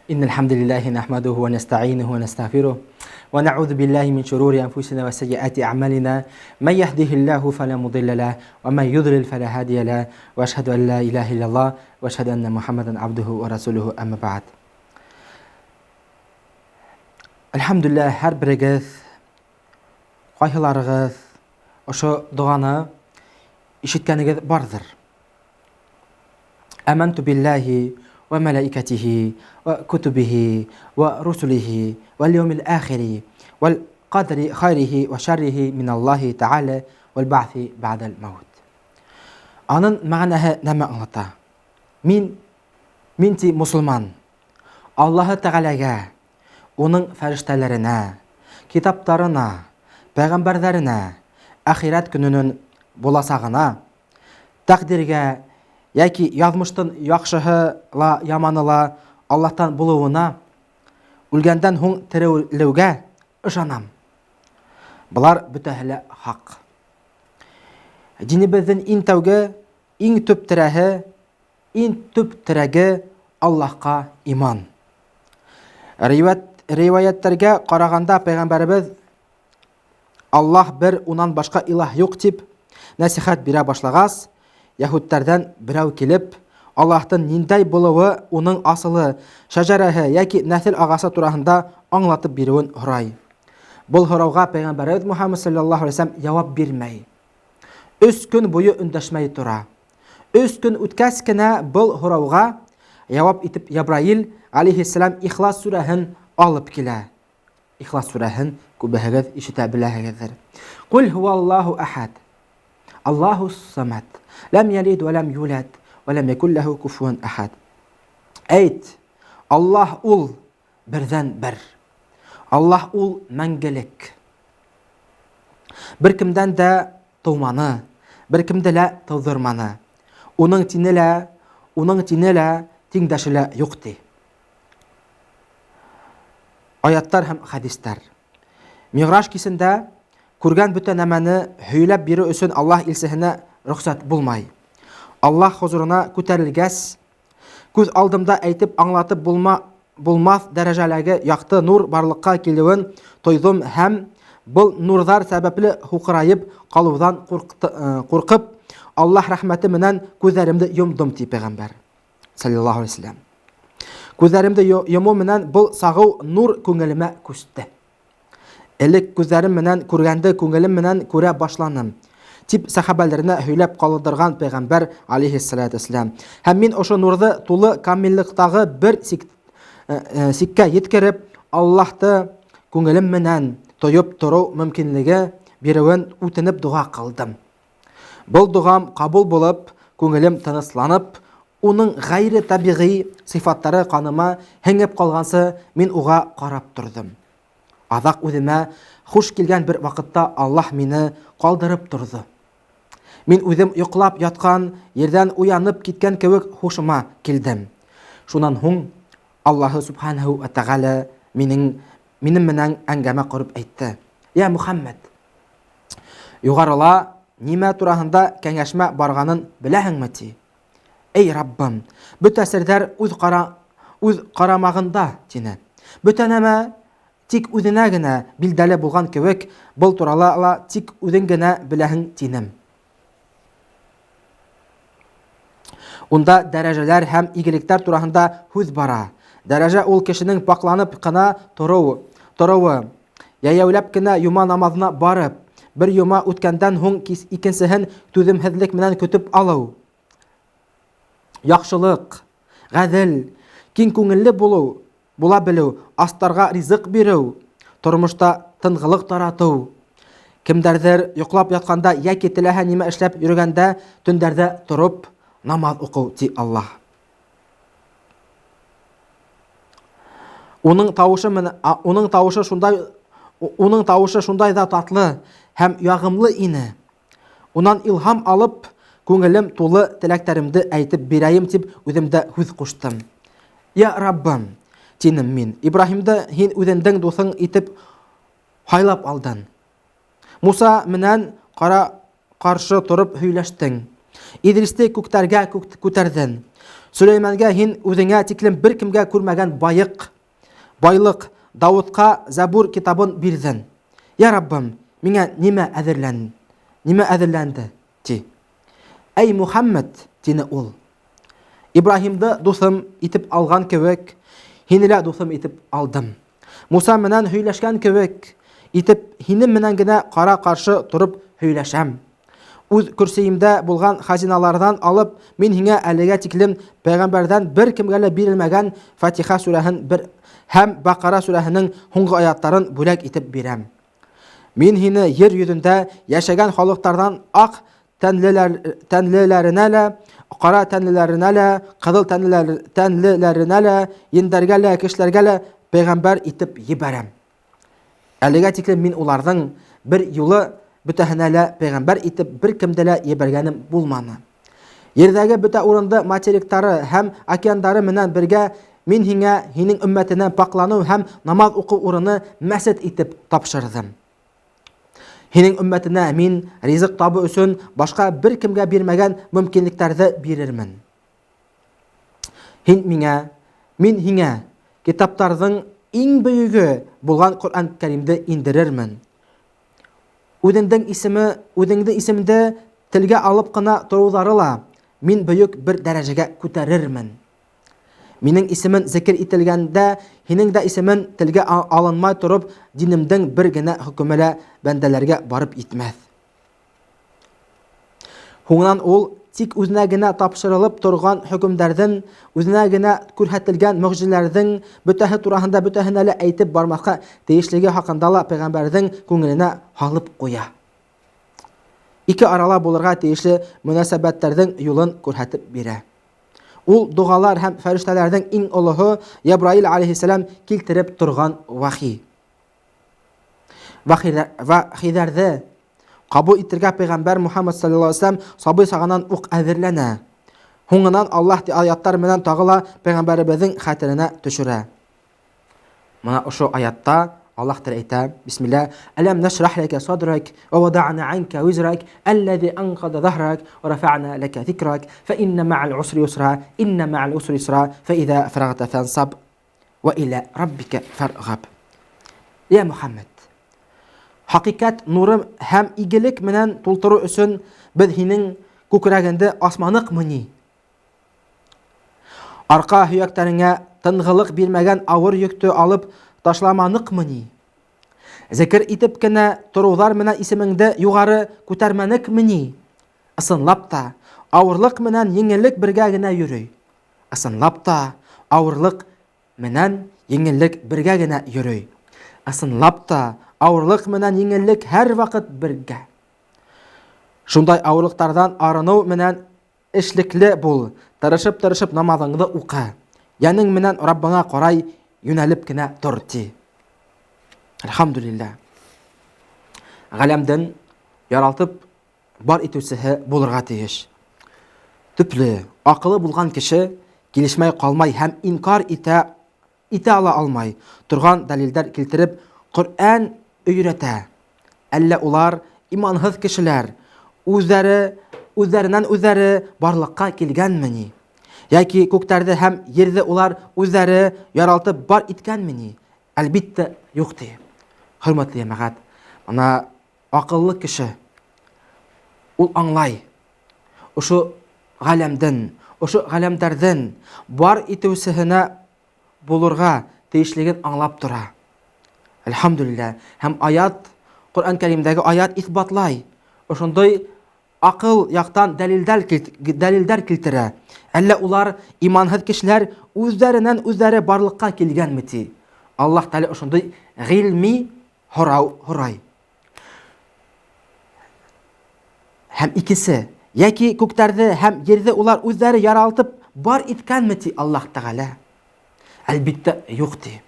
إن الحمد لله نحمده ونستعينه ونستغفره ونعوذ بالله من شرور أنفسنا وسيئات أعمالنا من يهده الله فلا مضل له ومن يضلل فلا هادي له وأشهد أن لا إله إلا الله وأشهد أن محمدا عبده ورسوله أما بعد Әлхәмдүлилләһ, һәр берегеҙ, ҡайһыларығыҙ ошо доғаны ишеткәнегеҙ барҙыр. Әмәнту билләһи вә мәләикәтиһи вә кутубиһи вә русулиһи вәл йәүмил ахири вәл ҡадри хайриһи вә шәрриһи миналлаһи тәғәлә вәл бәғҫи бәғдәл мәүт. Анын мәғәнәһе нәмә аңлата? Мин, мин ти мосолман. Аллаһы Тәғәләгә, уның фәрештәләренә, китаптарына, пәйғәмбәрҙәренә, әхирәт көнөнөн буласағына, тәҡдиргә йәки яҙмыштың яҡшыһы ла, яманы ла Аллаһтан булыуына, үлгәндән һуң терелеүгә ышанам. Былар бөтәһе лә хаҡ. Динебеҙҙең иң тәүге, иң төп терәһе, иң төп терәге Аллаһҡа иман. Ривәйәттәргә ҡарағанда пәйғәмбәребеҙ Аллаһ бер, унан башҡа илаһ юҡ тип нәсихәт бирә башлағас, яһүдтәрҙән берәү килеп, Аллаһтың ниндәй булыуы, уның асылы, шәжәрәһе йәки нәҫел ағасы тураһында аңлатып биреүен һорай. Был һорауға пәйғәмбәребеҙ Мухаммад саллаллаһу алейһи вәсәлләм яуап бирмәй. Өс көн буйы өндәшмәй тора. Өс көн үткәс кенә был һорауға яуап итеп Ябраил алейһиссәлам Ихлас сүрәһен алып килә. Ихлас сүрәһен күбеһегеҙ ишетә беләһегеҙҙер. Ҡул һуаллаһу әхәд. Аллаһу самад. Ләм ялид вә ләм юлад вә ләм якул ләһу куфуан әхәд. Әйт, Аллаһ ул берҙән бер. Аллаһ ул мәңгелек. Бер кемдән дә тыуманы, бер кемде лә тыуҙырманы. Уның тине лә, уның тине лә, тиңдәше лә юҡ ти. Аяттар һәм хәдистәр. Миграж кисендә күргән бөтә нәмәне һөйләп биреү өсөн Аллаһ илсеһенә рөхсәт булмай. Аллаһ хозурына күтәрелгәс, күз алдымда әйтеп аңлатып булма, булмаҫ дәрәжәләге якты нур барлыкка килүен тойдым һәм был нурҙар сәбәпле һуҡырайып ҡалыуҙан ҡурҡып, Аллаһ рәхмәте менән күҙҙәремде йомдом, ти пәйғәмбәр. Саллаллаху алейхи вәсәлләм. Күҙҙәремде йомоу менән был сағыу нур күңелемә күсте. Элек күҙҙәрем менән күргәнде күңелем менән күрә башланым, дип сәхабәләренә һөйләп калдырган пәйгамбәр алейхиссалату вәссәлам. Һәм мин ошо нурҙы тулы камиллыктагы бер сик, э, э, сиккә еткереп, Аллаһты күңелем менән тоеп тору мөмкинлеге биреүен үтенеп дога кылдым. Был доғам ҡабул булып, күңелем тынысланып, уның ғәйре табиғи сифаттары ҡаныма һеңеп ҡалғансы мин уға ҡарап торҙом. Аҙаҡ үҙемә хуш килгән бер ваҡытта Аллаһ мине ҡалдырып торҙо. Мин үҙем йоҡлап ятҡан ерҙән уянып киткән кеүек һушыма килдем. Шунан һуң Аллаһы Субханаһу ва Тәғәлә минең минем менән әңгәмә ҡороп әйтте: "Я Мухаммад, Юғарыла нимә тураһында кәңәшмә барғанын беләһеңме, ти. Эй, Раббым, бөтә серҙәр үҙ ҡара үҙ ҡарамағында, тине. Бөтә нәмә тик үҙенә генә билдәле булған кеүек, был турала ла тик үҙең генә беләһең, тинем. Унда дәрәжәләр һәм игелектәр тураһында һүҙ бара. Дәрәжә ул кешенең пакланып кына торуы, торуы. Йәйәүләп кенә йома намаҙына барып, бер йома үткәндән һуң икенсеһен түҙемһеҙлек менән көтөп алыу. Яҡшылыҡ, ғәҙел, киң күңелле булыу, була белү, астарға ризыҡ биреү, тормошта тынғылыҡ таратыу. Кемдәрҙер йоҡлап ятҡанда йәки теләһә нимә эшләп йөрөгәндә төндәрҙә тороп намаҙ уҡыу, ти Аллаһ. Уның тауышы менән уның тауышы шундай уның тауышы шундай да татлы һәм ягымлы ине. Унан илһам алып, күңелем тулы теләктәремде әйтеп бирәйем дип үҙемдә һүҙ ҡуштым. Я Раббым, тинем мин, Ибраһимды һин үҙеңдең дуҫың итеп һайлап алдың. Муса менән ҡара ҡаршы тороп һөйләштең. Идристе күктәргә күтәрҙең. Сөләймәнгә һин үҙеңә тиклем бер кемгә күрмәгән байыҡ, байлыҡ, Дауытҡа Зәбур китабын бирҙең. Я Раббым, миңә нимә әҙерлән, нимә әҙерләнде? ти. Әй Мухәммәд, тине ул. Ибраһимды дуҫым итеп алған кеүек, һине лә дуҫым итеп алдым. Муса менән һөйләшкән кеүек итеп, һинең менән генә ҡара-ҡаршы тороп һөйләшәм. Үҙ көрсөйемдә булған хазиналарҙан алып, мин һиңә әлегә тиклем пәйғәмбәрҙән бер кемгә лә бирелмәгән Фатиха сүрәһен бер һәм Баҡара сүрәһенең һуңғы аяттарын бүләк итеп бирәм. Мин һине ер йөҙөндә йәшәгән халыҡтарҙан аҡ тәнлеләр, тәнлеләренә лә, ҡара тәнлеләренә лә, ҡыҙыл тәнлеләр, тәнлеләренә лә, ендәргә лә, кешеләргә лә пәйғәмбәр итеп ебәрәм. Әлегә тиклем мин уларҙың бер юлы бөтәһенә лә пәйғәмбәр итеп бер кемде лә ебәргәнем булманы. Ерҙәге бөтә урынды материктары һәм океандары менән бергә мин һиңә, һинең өммәтенә пакланыу һәм намаҙ уҡыу урыны мәсет итеп тапшырҙым. Һинең өммәтенә мин ризыҡ табыу өсөн башҡа бер кемгә бирмәгән мөмкинлектәрҙе бирермен. Һин миңә, мин һиңә китаптарҙың иң бөйөгө булған Ҡөрьән Кәримде индерермен. Үҙеңдең исеме, үҙеңде исемде телгә алып ҡына тороуҙары ла мин бөйөк бер дәрәжәгә күтәрермен. Минең исемен зикер ителгәндә, һинең дә исемен телгә алынмай тороп, динемдең бер генә хөкөмө лә бәндәләргә барып етмәҫ. Һуңынан ул тик үзенә генә тапшырылып торган хөкемдәрҙең, үзенә генә күрһәтелгән мөгъҗизәләрҙең бөтәһе тураһында бөтәһенә лә әйтеп бармаҫҡа тейешлеге хаҡында ла пәйғәмбәрҙең күңеленә һалып ҡуя. Ике арала булырға тейешле мөнәсәбәттәрҙең юлын күрһәтеп бирә. Ул доғалар һәм фәрештәләрҙең иң олоһо Ябраил алейһиссәләм килтереп торган вахи. Вахиҙәрҙе Ҡабул итергә пәйғәмбәр Мухаммад саллаллаһу алейһи вәсәлләм сабый сағынан уҡ әҙерләнә. Һуңынан Аллаһ аяттар менән тағы ла пәйғәмбәребеҙҙең хәтеренә төшөрә. Мына ошо аятта Аллаһ Тәгалә әйтә: Бисмилла, Әләм нашрах ләкә садрак ва вадa'на анка визрак аллази анқада захрак ва рафа'на ләкә зикрак фа инна ма'ал усри юсра инна ма'ал усри юсра фа иза фарагта фансаб Вә илә раббикә фәргаб. Йә Мөхәммәд! Хакыйкать нуры һәм игелек менән тултыру өчен без һинең күкрәгеңде асманыкмыни? Арка һөяктәреңә тынгылык бирмәгән авыр йөкте алып ташламаныкмыни? Зикер итеп кенә торуҙар менән исемеңде юғары күтәрмәнекмени? Ысынлап та, авырлык менән еңеллек бергә генә йөрөй. Ысынлап та, авырлык менән еңеллек бергә генә йөрөй. Ысынлап та, авырлык менән еңеллек һәрвакыт бергә. Шундай авырлыктардан арыныу менән эшлекле бул, тырышып-тырышып намазыңды укы. Йәнең менән Раббыңа карай юнәлеп кенә тор, ти. Әлхәмдүлилләһ. Галәмдән яралтып бар итүсеһе булырга тиеш. Төпле, акылы булган кеше килешмәй калмай һәм инкар итә итә ала алмай торган дәлилдәр килтереп Коръән өйрәтә. Әллә улар иманһыз кешеләр үзләре үзләреннән үзләре барлыкка килгәнмени? Яки күктәрҙе һәм ерҙе улар үзләре яралтып бар иткәнмени? Әлбиттә, юҡ ти. Хөрмәтле йәмәғәт, мына Акыллы кеше ул аңлай, ошо галәмден, ошо галәмдәрҙен бар итеүсеһенә булырға тейешлеген аңлап тора. Әлхәмдүлилләһ. Һәм аят, Ҡөрьән Кәримдәге аят иҫбатлай. Ошондай акыл яктан дәлилдәр дәлилдәр килтерә. Әллә улар иманһыҙ кешеләр үҙҙәренән үҙҙәре барлыҡҡа килгәнме ти? Аллаһ Тәгалә ошондай ғилми һорау һорай. Һәм икесе, яки күктәрҙе һәм ерҙе улар үҙҙәре яралтып бар иткәнме ти Аллаһ Тәғәлә? Әлбиттә, юҡ ти.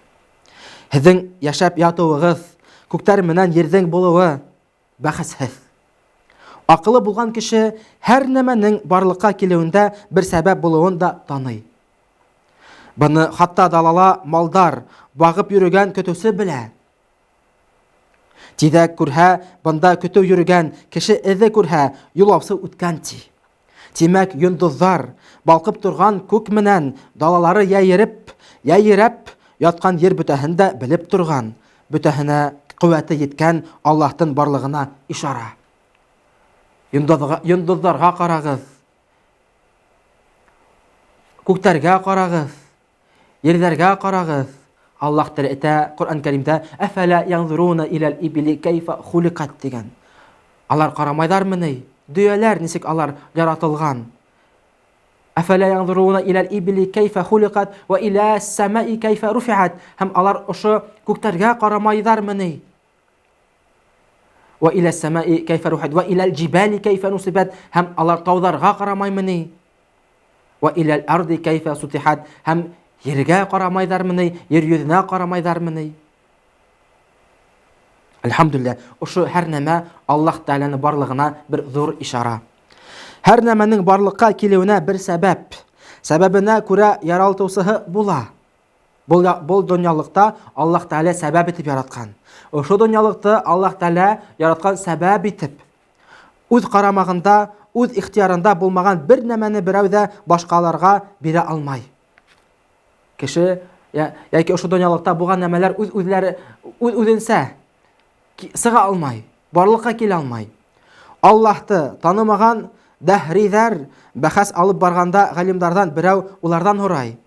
Һеҙҙең йәшәп ятыуығыҙ, күктәр менән ерҙең булыуы бәхәсһеҙ. Аҡылы булған кеше һәр нәмәнең барлыҡҡа килеүендә бер сәбәп булыуын да таный. Быны хатта далала малдар бағып йөрөгән көтөүсе белә. Тиҙәк күрһә, бында көтөү йөрөгән, кеше эҙе күрһә, юлаусы үткән ти. Тимәк, йондоҙҙар балҡып торған күк менән далалары йәйереп, йәйерәп ятҡан ер бөтәһен дә белеп торған, бөтәһенә ҡеүәте еткән Аллаһтың барлығына ишара. Йондоҙға, йондоҙҙарға ҡарағыҙ. Күктәргә ҡарағыҙ. Ерҙәргә ҡарағыҙ. Аллаһ Тәгалә әйтә Ҡоран Кәримдә, "Әфәлә янзуруна иләл ибили кәйфә хулиҡат" тигән. Алар ҡарамайҙармы ни? Дөйәләр нисек алар яратылған? Әфәлә янзуруна иләл ибили кәйфә хулиҡат ва илә сәмәи кәйфә руфиат. Һәм алар ошо күктәргә ҡарамайҙармы ни? Ва илә сәмәи кәйфә руфиат ва иләл җибали кәйфә нусибат. Һәм алар тауҙарға ҡарамаймы ни? Ва иләл арди кәйфә сутихат. Һәм ергә ҡарамайҙармы ни? Ер йөҙөнә ҡарамайҙармы ни? Әлхәмдүлилләһ, ошо һәр нәмә Аллаһ Тәгаләнең барлығына бер зур ишара. Һәр нәмәнең барлыҡҡа килеүенә бер сәбәп. Сәбәбенә күрә яралтыусыһы була. Был, был донъялыҡта Аллаһ Тәгалә сәбәп итеп яратҡан. Ошо донъялыҡты Аллаһ Тәгалә яратҡан сәбәп итеп. Үҙ ҡарамағында, үҙ ихтыярында булмаған бер нәмәне берәү ҙә башҡаларға бирә алмай. Кеше яки ошо донъялыҡта булған нәмәләр үҙ үзләре үҙ үзенсә сыға алмай, барлыҡҡа килә алмай. Аллаһты танымаған дәһриҙәр бәхәс алып барғанда ғалимдарҙан берәү уларҙан һорай.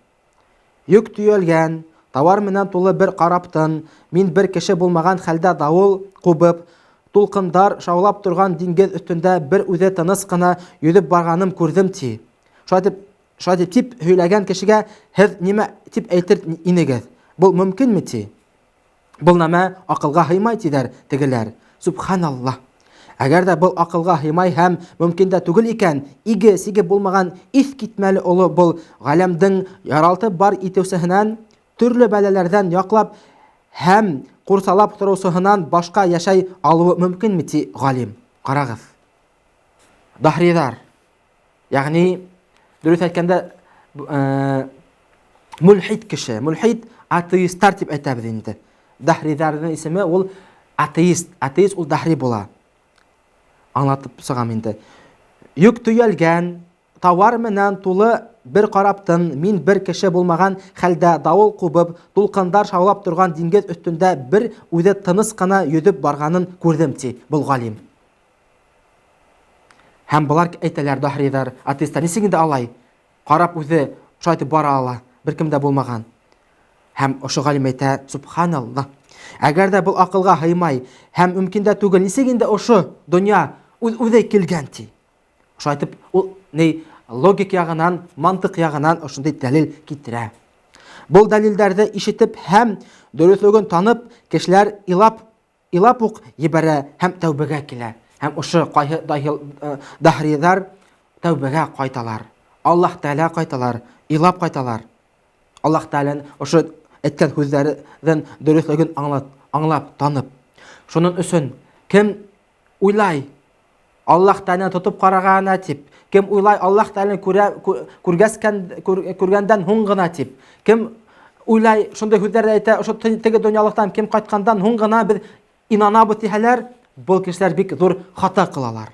Йөк төйәлгән, тауар менән тулы бер караптын, мин бер кеше булмаған хәлдә давыл кубып, тулҡындар шаулап торған диңгеҙ өҫтөндә бер үҙе тыныс ҡына йөҙөп барғаным күрҙем, ти. Шулай итеп, шулай итеп дип һөйләгән кешегә һеҙ нимә дип әйтер инегеҙ? Был мөмкинме, ти? Был нәмә аҡылға һыймай, тиҙәр тегеләр. Субханаллаһ. Әгәр ҙә был аҡылға һыймай һәм мөмкин дә түгел икән, иге сиге булмаған иҫ китмәле оло был ғаләмдең яралтып бар итеүсеһенән, төрлө бәләләрҙән яҡлап һәм ҡурсалап тороусыһынан башҡа йәшәй алыуы мөмкинме, ти ғалим. Ҡарағыҙ. Даһриҙар. Ягъни, дөрөҫ әйткәндә, э, мөлхид кеше, мөлхид атеисттар дип әйтәбеҙ инде. Даһриҙарҙың исеме ул атеист, атеист ул даһри була. Аңлатып сығам инде. Йөк төйәлгән, тауар менән тулы бер караптын мин бер кеше булмаган хәлдә давыл кубып, тулкындар шаулап торган диңгеҙ өҫтөндә бер үҙе тыныс ҡына йөҙөп барғанын күрҙем, ти был ғалим. Һәм былар әйтәләр, даһриҙар, атеисттар, нисек инде алай? Карап үҙе шулай итеп бара ала, бер кем дә булмаған. Һәм ошо галим әйтә, субханаллаһ. Әгәр дә был аҡылға һыймай һәм мөмкин дә түгел, нисек инде ошо донъя үҙ-үҙе килгән ти? Шулай итеп, ул ни логик ягынан, мантык ягынан ошондай дәлил китерә. Был дәлилдәрҙе ишетеп һәм дөрөҫлөгөн танып, кешеләр илап Илап ук ебәрә һәм тәүбәгә килә. Һәм ошо кайһы даһриҙар тәүбәгә кайталар. Аллаһ Тәгалә кайталар, илап кайталар. Аллаһ Тәгаләнең ошо әйткән һүҙҙәрен дөрөҫлеген аңлап, аңлап, танып. Шуның өсөн кем уйлай Аллаһ Тәгаләне тотып карарга гына дип, кем уйлай Аллаһ Тәгаләне күрә күргәскән күргәндән һуң гына дип, кем уйлай шундый һүҙҙәрҙе әйтә, ошо теге дөньялыҡтан кем кайткандан һуң гына беҙ инанабыҙ тиһәләр, был кешеләр бик зур хата кылалар.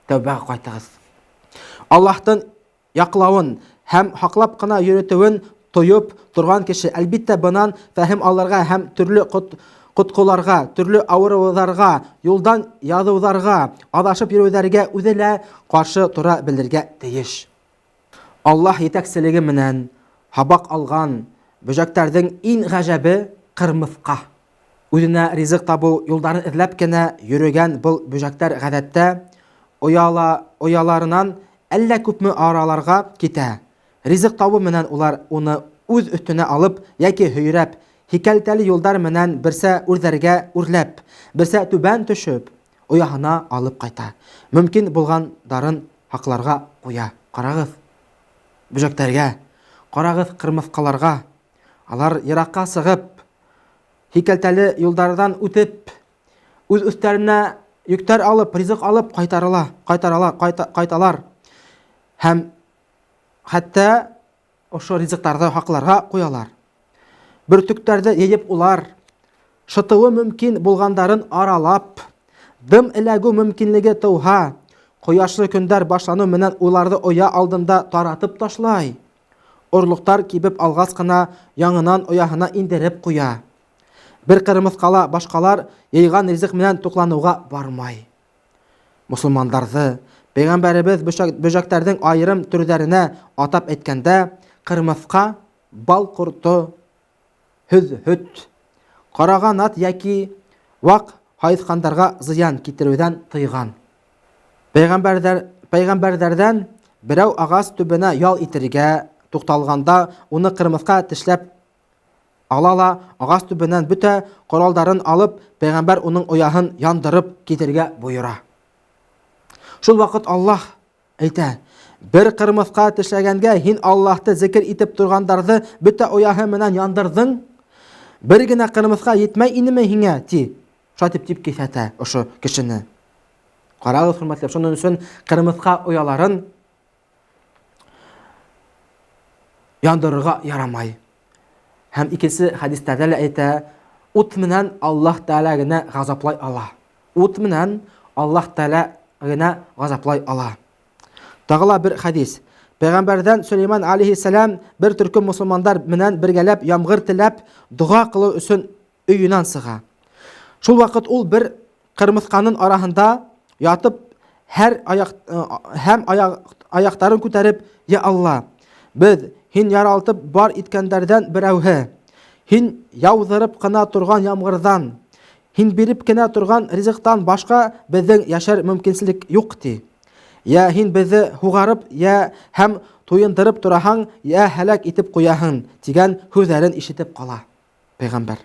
Тәүбәгә кайтыгыз. Аллаһтың яклавын һәм һаклап кына йөретүен тоеп торган кеше, әлбиттә, бынан фәһем алырга һәм төрле коткыларга, төрле авыруларга, юлдан язударга, адашып йөрүләргә үзе лә каршы тора белергә тиеш. Аллаһ етәкчелеге менән һабак алган бөҗәкләрнең иң гаҗәбе, кырмыска. Үзенә ризык табу юлдарын эзләп кенә йөрегән был бөҗәкләр гадәттә ояла, ояларынан әллә күпме араларга китә. Ризык табу менән улар уны үз өстенә алып яки һөйрәп, һикәлтәле юлдар менән берсә үрҙәргә үрләп, берсә түбән төшөп, ояһына алып кайта. Мөмкин булгандарын һакларга куя. Карагыз бөҗәкләргә, карагыз кырмыскаларга. Алар еракка сыгып, һикәлтәле юлдардан үтеп, үз өстәренә йөктәр алып, ризык алып кайтарыла, кайтарала, кайта, кайталар. Һәм хәтта ошо ризыктарҙы һаҡларға ҡуялар. Бөртөктәрҙе йыйып улар шытыуы мөмкин булғандарын аралап, дым эләгү мөмкинлеге тыуһа, Ҡояшлы көндәр башланыу менән уларҙы оя алдында таратып ташлай. Орлоҡтар кибеп алғас ҡына яңынан ояһына индереп ҡуя. Бер ҡырмыҫҡа ла башҡалар йыйған ризыҡ менән туҡланыуға бармай. Мосолмандарҙы пәйғәмбәребеҙ бөжәктәрҙең айырым төрҙәренә атап әйткәндә, ҡырмыҫҡа, бал ҡорто, һөҙ-һөт, ҡарағанат йәки ваҡ һайыҫҡандарға зыян китереүҙән тыйған. Пәйғәмбәрҙәр, пәйғәмбәрҙәрҙән берәү ағас төбөнә ял итергә туҡталғанда уны ҡырмыҫҡа тешләп ала ла ағас төбөнән бөтә ҡоралдарын алып, пәйғәмбәр уның ояһын яндырып китергә бойора. Шул ваҡыт Аллаһ Әйтә, бер ҡырмыҫҡа тешләгәнгә һин Аллаһты зикер итеп торғандарҙы бөтә ояһы менән яндырҙың. Бер генә ҡырмыҫҡа етмәй инеме һиңә, ти. Шулай дип тип киҫәтә ошо кешене. Ҡарағыҙ, хөрмәтле, шуның өсөн ҡырмыҫҡа ояларын яндырырға ярамай. Һәм икенсе хәдистәрҙә лә әйтә, ут менән Аллаһ Тәғәлә генә ғазаплай ала. Ут менән Аллаһ Тәғәлә генә ғазаплай ала. Тағы ла бер хәдис. Пәйғәмбәрҙән Сөләйман алейһиссәләм бер төркөм мосолмандар менән бергәләп ямғыр теләп дога кылыу өсөн өйенән сыға. Шул вакыт ул бер кырмыҫканын араһында ятып һәр аяк һәм аяк, аяҡтарын күтәреп, "Я Алла, беҙ һин яралтып бар иткәндәрҙән берәүһе. Һин яуҙырып ҡына торған ямғырҙан, Һин биреп кенә торған ризыҡтан башҡа беҙҙең йәшәр мөмкинселек юҡ, ти. Йә һин беҙҙе һуғарып, йә һәм туйындырып тораһаң, йә һәләк итеп ҡуяһың, тигән һүҙҙәрен ишетеп ҡала пәйғәмбәр.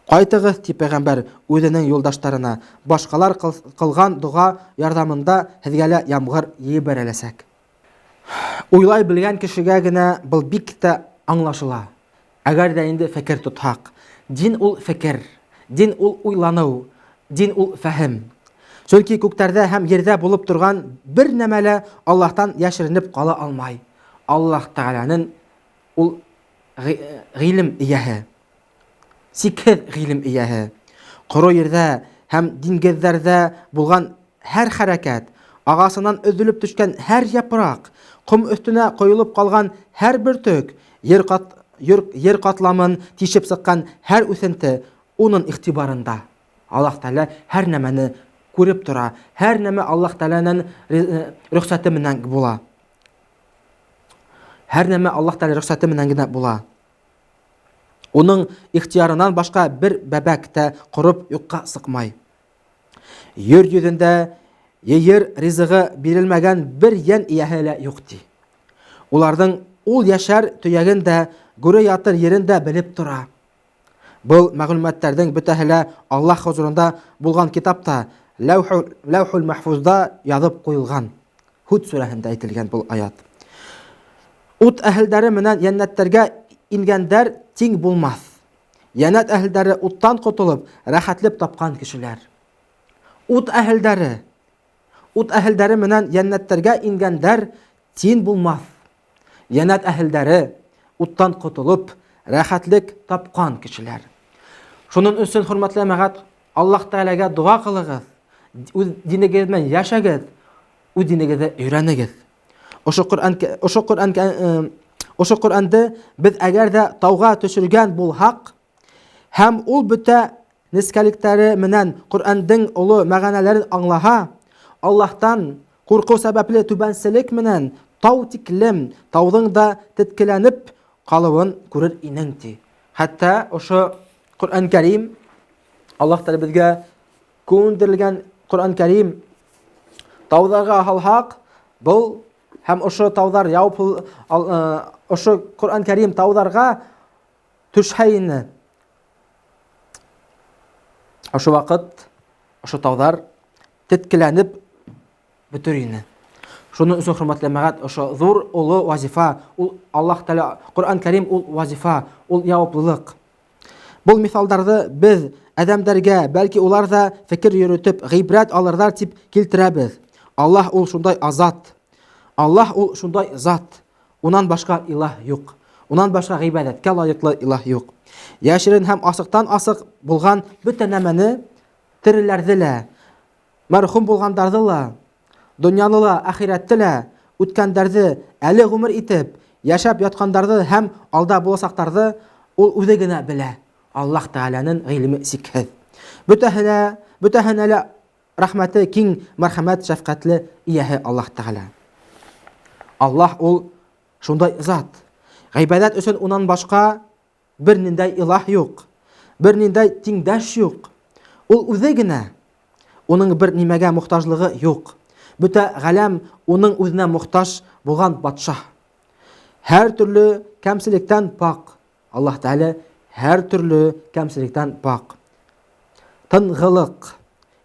Ҡайтығыҙ, ти пәйғәмбәр үҙенең юлдаштарына, башҡалар ҡылған доға ярҙамында һеҙгә лә ямғыр ебәреләсәк. Уйлай белгән кешегә генә был бик тә аңлашыла. Әгәр дә инде фекер тотһаҡ, дин ул фекер, дин ул уйланыу, дин ул фәһем. Чөнки күктәрҙә һәм ерҙә булып торған бер нәмә лә Аллаһтан йәшеренеп ҡала алмай. Аллаһ Тәғәләнең ул ғилем эйәһе. Сикһеҙ ғилем эйәһе. Ҡоро ерҙә һәм диңгеҙҙәрҙә булған һәр хәрәкәт, ағасынан өҙөлөп төшкән һәр япраҡ, ҡом өҫтөнә ҡойолоп ҡалған һәр бөртөк, ер, ҡат, ер, ер ҡатламын тишеп сыҡҡан һәр үҫенте уның иғтибарында. Аллаһ Тәғәлә һәр нәмәне күреп тора. Һәр нәмә Аллаһ Тәғәләнең рөхсәте менән була. Һәр нәмә Аллаһ Тәғәлә рөхсәте менән генә була. Уның ихтиярынан башҡа бер бәбәк тә ҡороп юҡҡа сыҡмай. Ер йөҙөндә ер ризығы бирелмәгән бер йән эйәһе лә юҡ ти. Уларҙың ул йәшәр төйәген дә, гүре ятыр ерен дә белеп тора. Был мәгълүматтарҙың бөтәһе лә Аллаһ хозурында булған китапта, Ләүхул Мәхфузда яҙып ҡуйылған. Һуд сүрәһендә әйтелгән был аят. Ут әһелдәре менән йәннәттәргә ингәндәр тиң булмаҫ. Йәннәт әһелдәре уттан ҡотолоп, рәхәтлек тапҡан кешеләр. Ут әһелдәре ут әһелдәре менән йәннәттәргә ингәндәр тиң булмаҫ. Йәннәт әһелдәре уттан ҡотолоп, рәхәтлек тапҡан кешеләр. Шуның өсөн, хөрмәтле әмәғәт, Аллаһ Тәғәләгә дога ҡылығыҙ, үҙ динегеҙ менән йәшәгеҙ, үҙ динегеҙҙе өйрәнегеҙ. Ошо Ҡөрьән ошо Ҡөрьән ошо Ҡөрьәнде беҙ әгәр ҙә тауға төшөргән булһаҡ, һәм ул бөтә нескәлектәре менән Ҡөрьәндең оло мәғәнәләрен аңлаһа, Аллаһтан ҡурҡыу сәбәпле түбәнселек менән тау тиклем тауҙың да теткеләнеп ҡалыуын күрер инең, ти. Хәтта ошо Ҡөрьән Кәрим Аллаһ Тәғәлә беҙгә күндерелгән Ҡөрьән Кәрим тауҙарға һалһаҡ, был һәм ошо тауҙар яуып ошо Ҡөрьән Кәрим тауҙарға төшһә ине. Ошо ваҡыт ошо тауҙар теткеләнеп бөтөр ине. Шуның өсөн, хөрмәтле мәғәт, ошо ҙур оло вазифа, ул Аллаһ Тәғәлә Ҡөрьән Кәрим ул вазифа, ул яуаплылыҡ. Был миҫалдарҙы беҙ әҙәмдәргә, бәлки улар ҙа фекер йөрөтөп, ғибрәт алырҙар тип килтерәбеҙ. Аллаһ ул шундай азат. Аллаһ ул шундай зат. Унан башҡа илаһ юҡ. Унан башҡа ғибәҙәткә лайыҡлы илаһ юҡ. Йәшерен һәм асыҡтан асыҡ булған бөтә нәмәне, тереләрҙе лә, мәрхүм булғандарҙы ла, Донъяны ла, әхирәтте лә, үткәндәрҙе, әле ғүмер итеп, йәшәп ятҡандарҙы һәм алда буласаҡтарҙы Ул үҙе генә белә. Аллаһ Тәғәләнең ғилеме сикһеҙ. Бөтәһенә, бөтәһенә лә рәхмәте киң, мәрхәмәт, шәфҡәтле ияһе Аллаһ Тәғәлә. Аллаһ ул шундай зат. Ғибәдәт өсөн унан башҡа бер ниндәй илаһ юҡ, бер ниндәй тиңдәш юҡ. Ул үҙе генә. Уның бер нимәгә мохтажлығы юҡ. Бөтә ғаләм уның үзенә мохтаж булған батшаһ. Һәр төрлө кәмселектән пак. Аллаһ Тәгалә һәр төрлө кәмселектән пак. Тынгылык,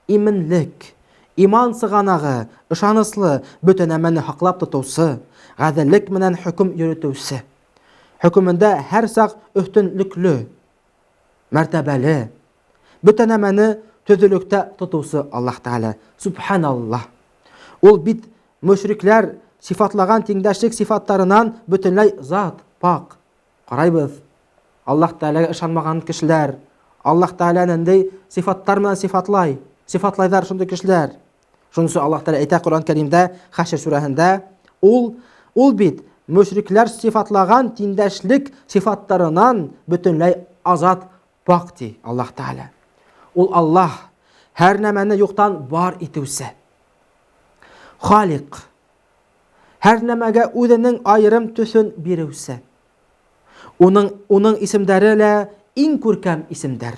именлек, иман сыганагы, ышаныслы, бөтә нәмәне һаклап тотучы, гаделлек менән хөкем йөрөтүче. Хөкемендә һәр чак өстенлекле, мәртәбәле, бөтә нәмәне төзелектә тотучы Аллаһ Тәгалә. Субханаллаһ. Ул бит мөшрикләр сифатлаган тиңдәшлек сифатларынан бөтенләй зат, пак. Карайбыз. Аллаһ Тәгаләгә ышанмаган кешеләр, Аллаһ Тәгалә нинди сифатлар белән сифатлай, сифатлайлар шундый кешеләр. Шунысы Аллаһ Тәгалә әйтә Коръән Кәримдә, Хәшр сүрәһендә, ул ул бит мөшрикләр сифатлаган тиңдәшлек сифатларынан бөтенләй азат, пак ди Аллаһ Тәгалә. Ул Аллаһ һәр нәмәне юктан бар итүче. Халик Һәр нәмәгә үзенең аерым төсен бирүче. Уның, уның исемдәре лә иң күркәм исемдәр.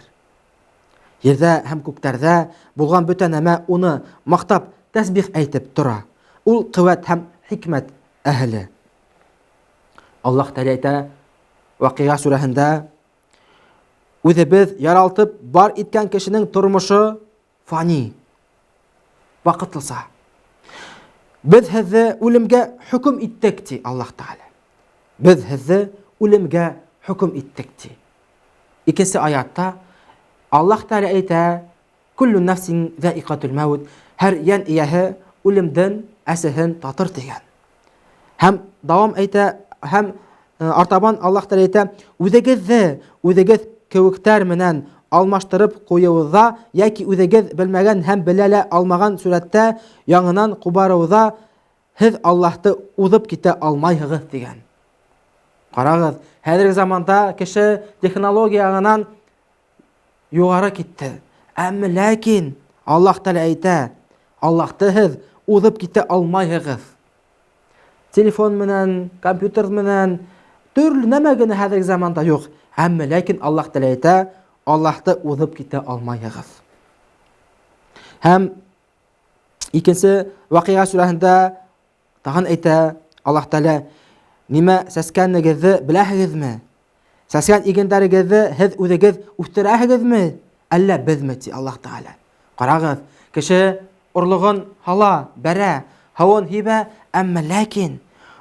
Ердә һәм күктәрдә булган бөтә нәмә уны мактап, тәсбих әйтеп тора. Ул куәт һәм хикмәт әһеле. Аллаһ Тәгалә әйтә Вакыйга сүрәһендә Үзебез яралтып бар иткән кешенең тормышы фани. Вакытлыса. Без һеҙҙе үлемгә хөкөм иттек, ти Аллаһ Тәгалә. Без һеҙҙе үлемгә хөкөм иттек, ти. Икенсе аятта Аллаһ Тәгалә әйтә, Күллү нәфсин зәикатул мәүт, һәр йән ияһе үлемдән әсеһен татыр дигән. Һәм дәвам әйтә, һәм э, артабан Аллаһ Тәгалә әйтә, үзегезне үзегез кеүектәр менән алмаштырып куюыда яки үзегез белмәгән һәм белә лә алмаган сурәттә яңынан кубаруыда һеҙ Аллаһты уҙып китә алмайһығыҙ дигән. Карагыз, хәзерге заманда кеше технология ягынан югары китте. Әмма ләкин Аллаһ Тәгалә әйтә, Аллаһты һеҙ уҙып китә алмайһығыҙ. Телефон менән, компьютер менән төрлө нәмә генә хәзерге заманда юк. Әмма ләкин Аллаһ Тәгалә әйтә, Аллаһты уҙып китә алмайһығыҙ. Һәм икенсе вакыйга сүрәһендә Тагын әйтә Аллаһ Тәгалә, нимә сәскәнегеҙҙе беләһегеҙме? Сәскән игендәрегеҙҙе һеҙ үҙегеҙ үҫтерәһегеҙме, әллә беҙме, ти Аллаһ Тәгалә. Ҡарағыҙ, кеше орлоғон һала, бәрә, һыуын һибә, әммә ләкин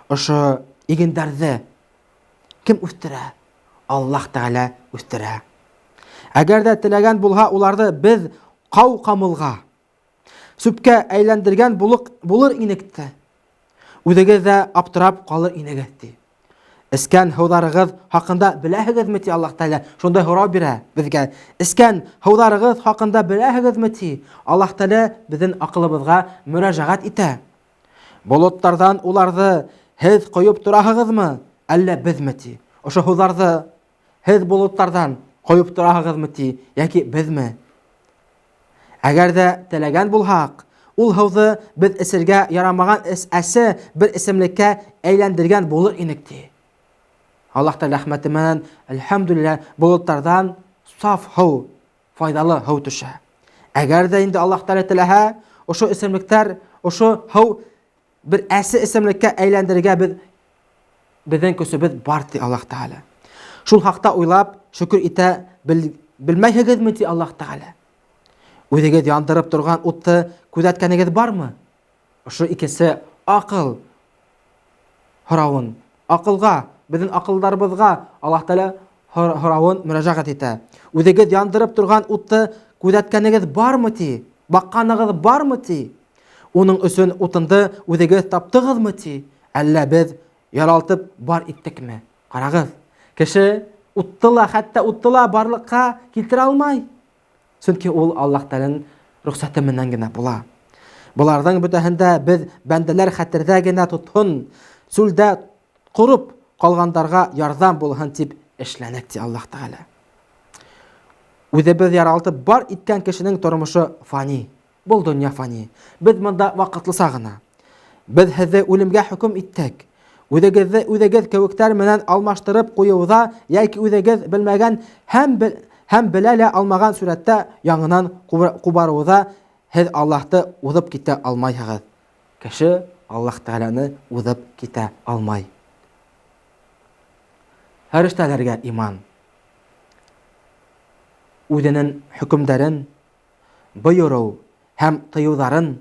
ошо игендәрҙе кем үҫтерә? Аллаһ Тәгалә үҫтерә. Әгәр дә теләгән булһа, уларҙы беҙ ҡау ҡамылға, Сүпкә әйләндергән булык булыр инек тә. Үҙегеҙ ҙә аптырап ҡалыр инегеҙ, ти. Эскән һыуҙарығыҙ хаҡында беләһегеҙме, ти Аллаһ Тәгалә. Шундай һорау бирә беҙгә. Эскән һыуҙарығыҙ хаҡында беләһегеҙме, ти. Аллаһ Тәгалә беҙҙең аҡылыбыҙға мөрәжәғәт итә. Болоттарҙан уларҙы һеҙ ҡойоп тораһығыҙмы, әллә беҙме, ти. Ошо һыуҙарҙы һеҙ болоттарҙан ҡойоп тораһығыҙмы, ти, йәки беҙме? Әгәр дә теләгән булһаҡ, ул һыуҙы беҙ эсергә ярамаған әсе бер эсемлеккә әйләндергән булыр инек, ти. Аллаһ Тәгалә рәхмәте менән, әлхәмдүлилләһ, болоттарҙан саф һыу, файҙалы һыу төшә. Әгәр дә инде Аллаһ Тәгалә теләһә, ошо эсемлектәр, ошо һыу бер әсе эсемлеккә әйләндерергә беҙ беҙҙең көсөбөҙ бар, ти Аллаһ Тәғәлә. Шул хаҡта уйлап, шөкөр итә бел, белмәйһегеҙме, ти Аллаһ Тәғәлә. Үҙегеҙ яндырып торған утты күҙәткәнегеҙ бармы? Ошо икенсе аҡыл һорауын, аҡылға, беҙҙең аҡылдарыбыҙға Аллаһ Тәғәлә һорауын мөрәжәғәт итә. Үҙегеҙ яндырып торған утты күҙәткәнегеҙ бармы, ти? Баҡҡанығыҙ бармы, ти? Уның өсөн утынды үҙегеҙ таптығыҙмы, ти? Әллә беҙ яралтып бар иттекме? Ҡарағыҙ, кеше утты ла, хәтта утты ла барлыҡҡа килтерә алмай. Сөнки ул Аллаһ Тәгаләнең рөхсәте менән генә була. Боларҙың бөтәһен дә беҙ бәндәләр хәтерҙә генә тотһон, сүлдә ҡороп ҡалғандарға ярҙам булһын тип эшләнек, ти Аллаһ Тәғәлә. Үҙебеҙ яралтып бар иткән кешенең тормошо фани. Был донъя фани. Беҙ бында ваҡытлыса ғына. Беҙ һеҙҙе үлемгә хөкөм иттек. Үҙегеҙҙе үҙегеҙ кеүектәр менән алмаштырып ҡуйыуҙа йәки үҙегеҙ белмәгән һәм һәм белә лә алмаған сүрәттә яңынан ҡубарыуҙа һеҙ Аллаһты уҙып китә алмайһығыҙ. Кеше Аллаһ Тәғәләне уҙып китә алмай. Фәрештәләргә иман. Үҙенең хөкөмдәрен бойороу һәм тыюҙарын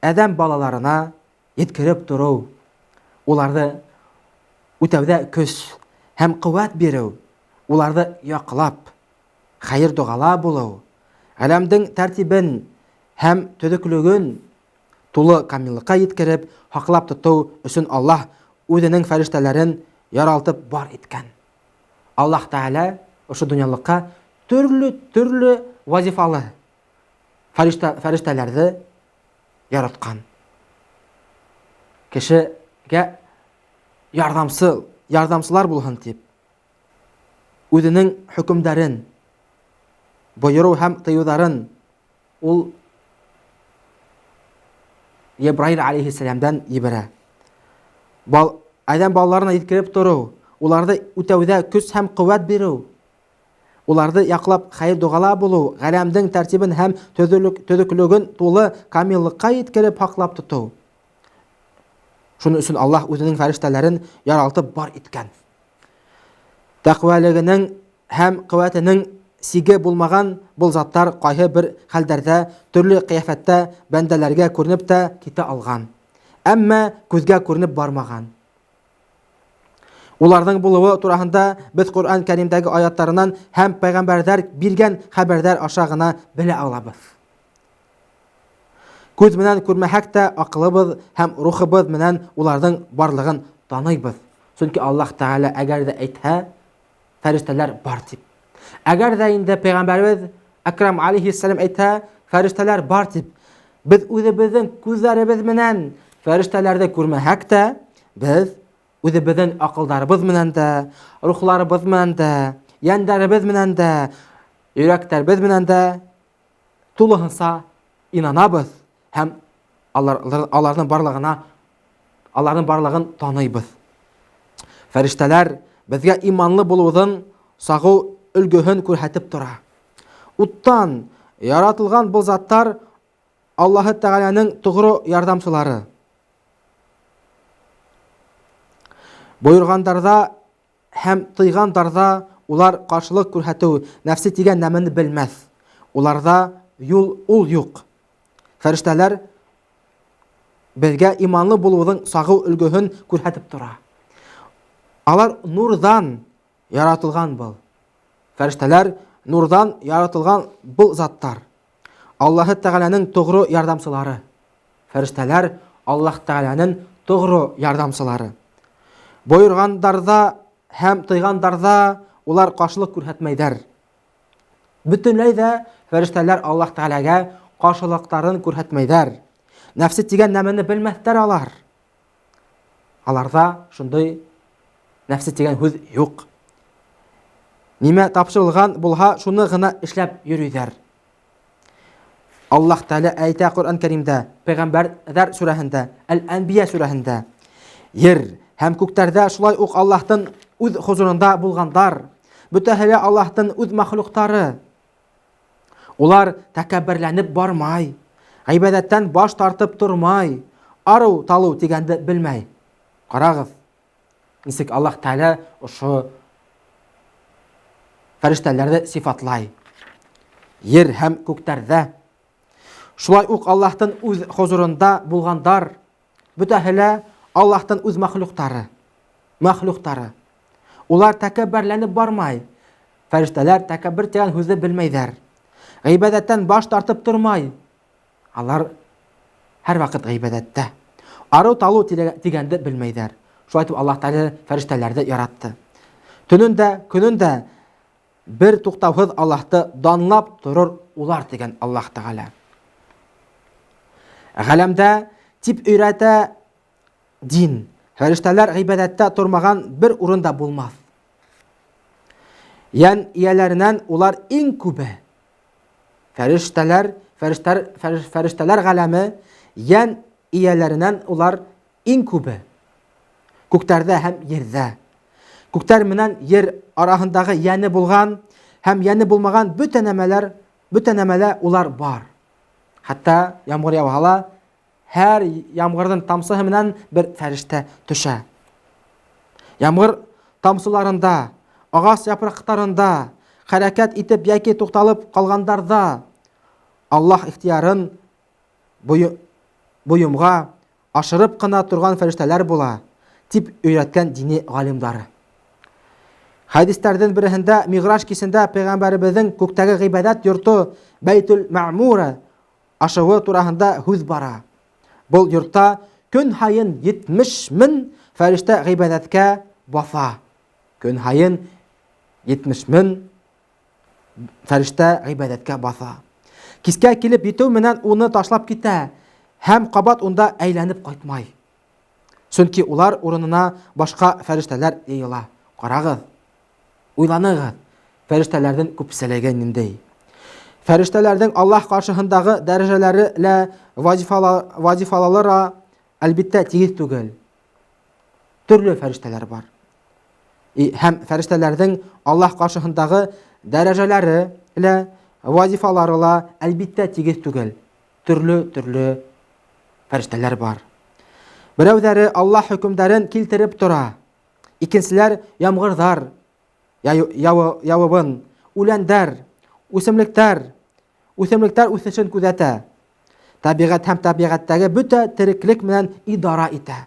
әҙәм балаларына еткереп тороу, уларҙы үтәүҙә көс һәм ҡеүәт биреү, уларҙы яҡлап, хәйер-доғала булыу, ғаләмдең тәртибен һәм төҙөклөгөн тулы камиллыҡҡа еткереп һаҡлап тотоу өсөн Аллаһ үҙенең фәрештәләрен яралтып бар иткән. Аллаһ Тәғәлә ошо донъялыҡҡа төрлө-төрлө вазифалы фәрештәләрҙе яратҡан. Кешегә ярҙамсы, ярҙамсылар булһын тип, үҙенең хөкөмдәрен, бойороу һәм тыюҙарын ул Ебраил алейхиссәләмдән ебәрә. Бал, әҙәм балаларына еткереп тороу, уларҙы үтәүҙә көс һәм ҡеүәт биреү, уларҙы яҡлап хәйер-доғала булыу, ғаләмдең тәртибен һәм төҙөклөгөн тулы камиллыҡҡа еткереп һаҡлап тотоу. Шуның өсөн Аллаһ үҙенең фәрештәләрен яралтып бар иткән. Тәҡвәлегенең һәм ҡеүәтенең сиге булмаған был заттар ҡайһы бер хәлдәрҙә төрлө ҡиәфәттә бәндәләргә күренеп тә китә алған. Әммә күҙгә күренеп бармаған. Уларҙың булыуы тураһында беҙ Ҡөрьән Кәримдәге аяттарынан һәм пәйғәмбәрҙәр биргән хәбәрҙәр аша ғына белә алабыҙ. Күҙ менән күрмәһәк тә, аҡылыбыҙ һәм рухыбыҙ менән уларҙың барлығын таныйбыҙ. Сөнки Аллаһ Тәғәлә әгәр ҙә әйтһә, фәрештәләр бар тип. Әгәр ҙә инде пәйғәмбәребеҙ Әкрам алейхиссалам әйтһә, фәрештәләр бар тип, беҙ үҙебеҙҙең күҙҙәребеҙ менән фәрештәләрҙе күрмәһәк тә, беҙ үҙебеҙҙең аҡылдарыбыҙ менән дә, рухларыбыҙ менән дә, йәндәребеҙ менән дә, йөрәктәребеҙ менән дә тулыһынса инанабыҙ һәм алар, аларның барлығына аларның барлығын таныйбыҙ. Фәрештәләр беҙгә иманлы булыуҙың сағыу өлгөһөн күрһәтеп тора. Уттан яратылған был заттар Аллаһы Тәгаләнең тоғро ярҙамсылары. Бойорғандарҙа Һәм тыйган дарда улар каршылык күрһәтү, нәфсе дигән нәмәне белмәҫ. Уларда юл ул юк. Фәрештәләр безгә иманлы булуның сагу өлгеһен күрһәтеп тора. Алар нурдан яратылган был. Фәрештәләр нурдан яратылган был заттар. Аллаһы Тәгаләнең тугры ярдәмчылары. Фәрештәләр Аллаһ Тәгаләнең тугры ярдәмчылары. Боергандарда һәм тыйгандарда улар каршылык күрһәтмәйдәр. Бөтенләй дә фәрештәләр Аллаһ Тәгаләгә каршылыкларын күрһәтмәйдәр. Нәфсе дигән нәмәне белмәҫтәр алар. Аларда шундый нәфсе дигән һүҙ юк. Нимә тапшырылган булһа, шуны гына эшләп йөрөйҙәр. Аллаһ Тәгалә әйтә Ҡөрьән Кәримдә, Пәйғәмбәрҙәр сүрәһендә, Әл-Әнбия сүрәһендә, Ер һәм күктәрҙә шулай уҡ Аллаһтың үҙ хозурында булғандар, бөтәһе лә Аллаһтың үҙ махлуктары. Улар тәкәбберләнеп бармай, ғибәҙәттән баш тартып тормай, арыу талыу тигәнде белмәй. Ҡарағыҙ, нисек Аллаһ Тәғәлә ошо фәрештәләрҙе сифатлай. Ер һәм күктәрҙә шулай уҡ Аллаһтың үҙ хозурында булғандар, бөтәһе лә Аллаһтың үҙ махлуктары. Махлуктары. Улар тәкәббәрләнеп бармай. Фәрештәләр тәкәббер дигән һүҙҙе белмәйҙәр. Ғибәҙәттән баш тартып тормай. Алар һәр ваҡыт ғибәҙәттә. Арыу талыу дигәнде белмәйҙәр. Шулай итеп Аллаһ Тәғәлә фәрештәләрҙе яратты. Төнөн дә, көнөн дә бер туҡтауһыҙ Аллаһты данлап торор улар дигән Аллаһ Тәғәлә. Галәмдә дип өйрәтә дин. Фәрештәләр гыйбадәттә тормаган бер урын да булмас. Йән ияләреннән улар иң күбе. Фәрештәләр, фәрештәр, фәрештәләр галәме йән ияләреннән улар иң күбе. Күктәрдә һәм ердә. Күктәр менән ер араһындагы йәне булган һәм йәне булмаган бөтә нәмәләр, бөтә нәмәлә улар бар. Хәтта ямгыр яуһа ла, һәр ямгырдың тамсыһы менән бер фәрештә төшә. Ямгыр тамсыларында, ағас япраҡтарында хәрәкәт итеп яки туҡталып ҡалғандарҙа Аллаһ ихтыярын бойомға ашырып ҡына торған фәрештәләр була, дип өйрәткән дини галимдары. Хәдистәрҙең береһендә Миғраж кисендә пәйғәмбәребеҙҙең күктәге ғибәҙәт йорто Бәйтүл Мәғмура ашыуы тураһында һүҙ бара. Был йортта көн һайын 70 мең фәрештә ғибәҙәткә баҫа. Көн һайын 70 мең фәрештә гыйбадәткә баҫа. Кискә килеп етеү менән уны ташлап китә һәм кабат унда әйләнеп кайтмай. Сөнки улар урынына башка фәрештәләр йыйыла. Карагыз, уйланыгыз, фәрештәләрнең күпселеге ниндәй. Фәрештәләрнең Аллаһ каршыһындагы дәрәҗәләре лә вазифалары әлбиттә тигез түгел. Төрле фәрештәләр бар. И, һәм фәрештәләрнең Аллаһ каршыһындагы дәрәҗәләре лә, вазифалары ла әлбиттә тигез түгел. Төрле-төрле фәрештәләр бар. Берәүҙәре Аллаһ хөкөмдәрен килтереп тора. Икенселәр ямғырҙар яуыбын, үләндәр, үсемлектәр, үҫемлектәр үҫешен күҙәтә. Табиғәт һәм табиғәттәге бөтә тереклек менән идара итә.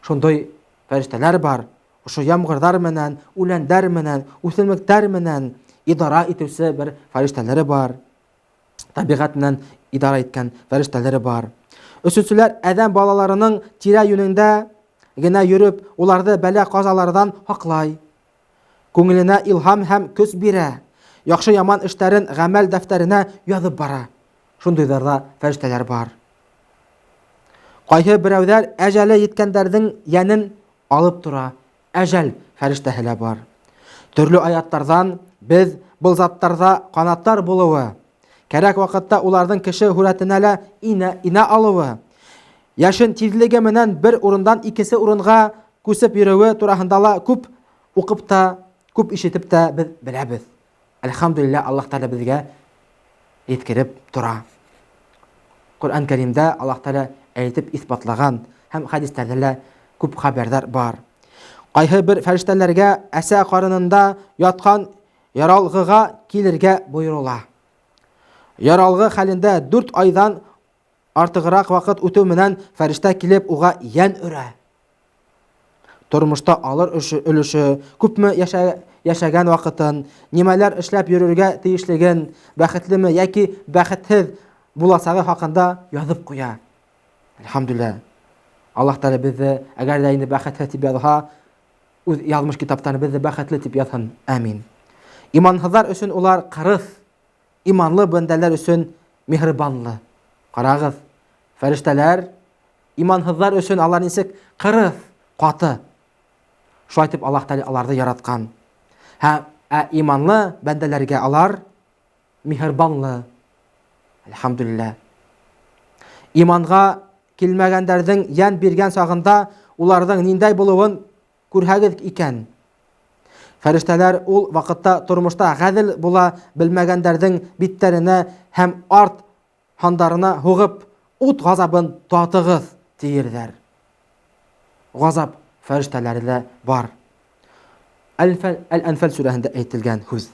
Шундай фәрештәләр бар, ошо ямғырҙар менән, үләндәр менән, үҫемлектәр менән идара итеүсе бер фәрештәләре бар. Табиғәт менән идара иткән фәрештәләре бар. Өсөнсөләр әҙәм балаларының тирә-юнендә генә йөрөп, уларҙы бәлә-ҡазаларҙан һаҡлай. Күңеленә илһам һәм көс бирә, яхшы-яман эштәрен гамәл дәфтәренә язып бара. Шундыйҙар да фәрештәләр бар. Ҡайһы берәүҙәр әжәле еткәндәрҙең йәнен алып тора, әжәл фәрештәһе лә бар. Төрлө аяттарҙан беҙ был заттарҙа ҡанаттар булыуы, кәрәк ваҡытта уларҙың кеше һүрәтенә лә инә, инә алыуы, йәшен тиҙлеге менән бер урындан икенсе урынға күсеп йөрөүе тураһында ла күп уҡып та, күп ишетеп тә беҙ беләбеҙ. Әлхәмдүлилләһ, Аллаһ Тәгалә беҙгә еткереп тора. Ҡөрьән Кәримдә Аллаһ Тәгалә әйтеп иҫбатлаған һәм хәдистәрҙә лә күп хәбәрҙәр бар. Ҡайһы бер фәрештәләргә әсә ҡарынында ятҡан яралғыға килергә бойорола. Яралғы хәлендә 4 айҙан артығыраҡ ваҡыт үтеү менән фәрештә килеп уға йән өрә. Тормошта алыр өлөшө, күпме яшәгән ваҡытын, нимәләр эшләп йөрөргә тейешлеген, бәхетлеме йәки бәхетһеҙ буласағы хаҡында яҙып ҡуя. Әлхәмдүлилләһ. Аллаһ Тәгалә беҙҙе, әгәр ҙә инде бәхетһеҙ тип яҙһа, үҙ яҙмыш китаптарын беҙҙе бәхетле тип яҙһын. Амин. Иманһыҙҙар өсөн улар ҡырыҫ, иманлы бәндәләр өсөн миһырбанлы. Ҡарағыҙ, фәрештәләр Иманһыҙҙар өсөн алар нисек ҡырыҫ, ҡаты. Шулай итеп Аллаһ Тәгалә аларҙы яратҡан. Һәм ә иманлы бәндәләргә алар миһырбанлы. Әлхәмдүлилләһ. Иманға килмәгәндәрҙең йән биргән сағында уларҙың ниндәй булыуын күрһәгеҙ икән. Фәрештәләр ул ваҡытта тормошта ғәҙел була белмәгәндәрҙең биттәренә һәм арт һандарына һуғып, ут ғазабын татығыҙ, тиерҙәр. Ғазап фәрештәләре лә бар. Әл-Әнфәл сүрәһендә әйтелгән һүҙ.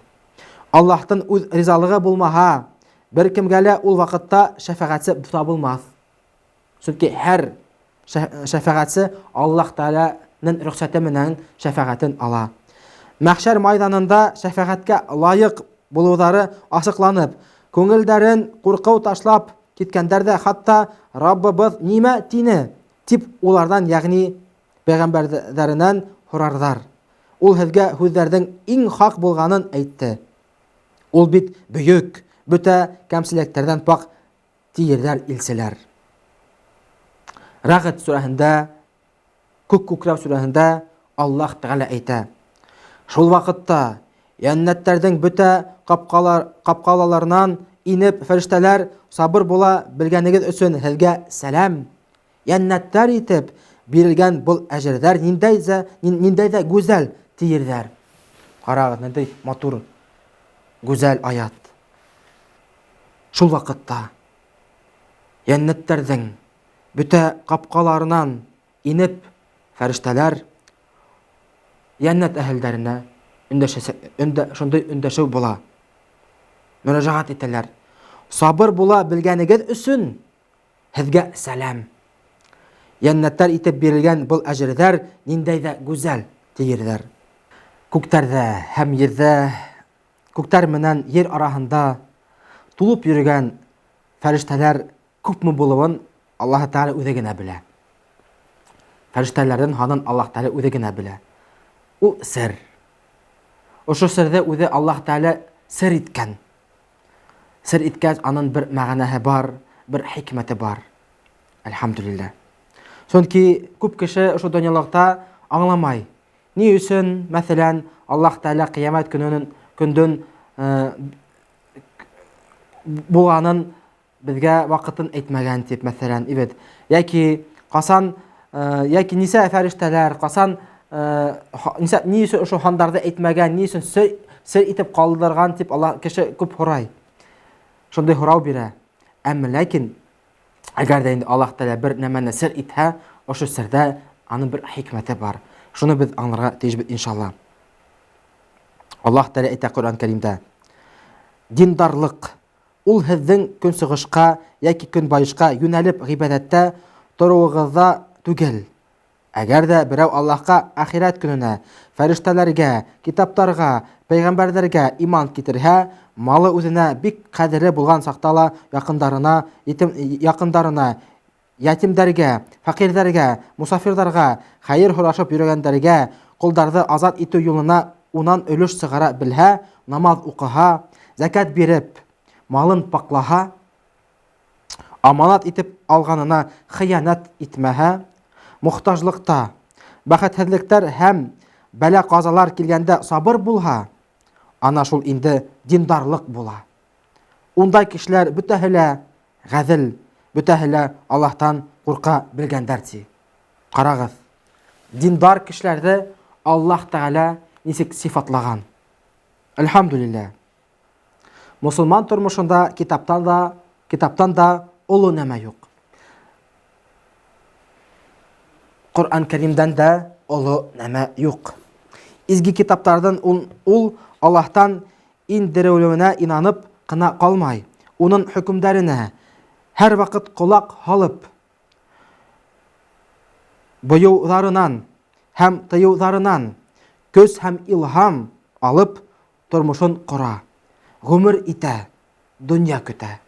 Аллаһтың үҙ ризалығы булмаһа, бер кемгә лә ул ваҡытта шәфәғәтсе табылмаҫ. Сөнки һәр шәфәғәтсе Аллаһ Тәгаләнең рөхсәте менән шәфәғәтен ала. Мәхшәр майҙанында шәфәғәткә лайыҡ булыуҙары асыҡланып, күңелдәрен ҡурҡыу ташлап киткәндәр ҙә хатта Раббыбыҙ нимә тине тип уларҙан, йәғни пәйғәмбәрҙәренән һорарҙар. Ул һеҙгә һүҙҙәрҙең иң хаҡ булғанын әйтте. Ул бит бөйөк, бөтә кәмселектәрҙән пак тиерҙәр илселәр. Рәгъд сүрәһендә, Күк күкрәү сүрәһендә Аллаһ Тәгалә әйтә. Шул вакытта җәннәтләрнең бөтә капкалар, капкалаларынан инеп фәрештәләр сабыр була белгәнегез өчен һеҙгә сәлам. Җәннәтләр итеп бирелгән был әҗерҙәр ниндәй ҙә, ниндәй ҙә гүзәл тиерҙәр. Ҡарағыҙ, ниндәй матур, гүзәл аят. Шул ваҡытта җәннәтләрҙең бөтә капкаларынан инеп, фәрештәләр җәннәт әһелдәренә өндәшәсә, өндә, шундый өндәшеү була. Мөрәҗәгать итәләр. Сабыр була белгәнегез өчен һеҙгә сәлам. Йәннәттәр итеп бирелгән был әжерҙәр ниндәй ҙә гүзәл, тиерҙәр. Күктәрҙә һәм ерҙә, күктәр менән ер араһында тулып йөрөгән фәрештәләр күпме булыуын Аллаһы Тәғәлә үҙе генә белә. Фәрештәләрҙең һанын Аллаһ Тәғәлә үҙе генә белә. Ул сер. Ошо серҙе үҙе Аллаһ Тәғәлә сер иткән. Сер иткәс, анын бер мәғәнәһе бар, бер хикмәте бар. Әлхәмдүлилләһ. Сөнки күп кеше ошо донъялыҡта аңламай. Ни өсөн, мәҫәлән, Аллаһ Тәғәлә ҡиәмәт көнөнөн көндөн э, булғанын безгә вакытын әйтмәгән дип, мәсәлән, ибет. Яки касан, э, яки нисә фәрештәләр, касан, э, нисә, ни өчен ошо һандарды әйтмәгән, ни өчен сер, сер итеп калдырган дип Аллаһ кеше күп һорай. Шундый һорау бирә. Әмма ләкин әгәр дә инде Аллаһ Тәгалә бер нәмәне сер итһә, ошо сердә аның бер хикмәте бар. Шуны без аңларга тиешбез иншалла. Аллаһ Тәгалә әйтә Коръән Кәримдә. Диндарлык Ул һеҙҙең көнсығышҡа йәки көнбайышҡа йүнәлеп ғибәҙәттә тороуығыҙҙа түгел. Әгәр ҙә берәү Аллаһҡа, ахирәт көнөнә, фәрештәләргә, китаптарға, пәйғәмбәрҙәргә иман китерһә, малы үҙенә бик ҡәҙерле булған саҡта ла яҡындарына, етем, яҡындарына, ятимдәргә, фәҡирҙәргә, мосафирҙарға, хәйер һорашып йөрөгәндәргә, ҡолдарҙы азат итеү юлына унан өлөш сығара белһә, намаҙ уҡыһа, зәкәт биреп, малын паҡлаһа, аманат итеп алғанына хыянәт итмәһә, мохтажлыҡта, бәхетһеҙлектәр һәм бәлә-ҡазалар килгәндә сабыр булһа, ана шул инде диндарлыҡ була. Ундай кешеләр бөтәһе лә ғәҙел, бөтәһе лә Аллаһтан ҡурҡа белгәндәр, ти. Ҡарағыҙ, диндар кешеләрҙе Аллаһ Тәғәлә нисек сифатлаған. Әлхәмдүлилләһ. Мосолман тормошонда китаптан да, китаптан да оло нәмә юҡ. Ҡоран Кәримдән дә оло нәмә юҡ. Изге китаптарҙың ул, ул Аллаһтан индерелеүенә инанып ҡына ҡалмай, уның хөкөмдәренә һәр ваҡыт ҡолаҡ һалып, бойоуҙарынан һәм тыйыуҙарынан көс һәм илһам алып тормошон ҡора, ғүмер итә, донъя көтә.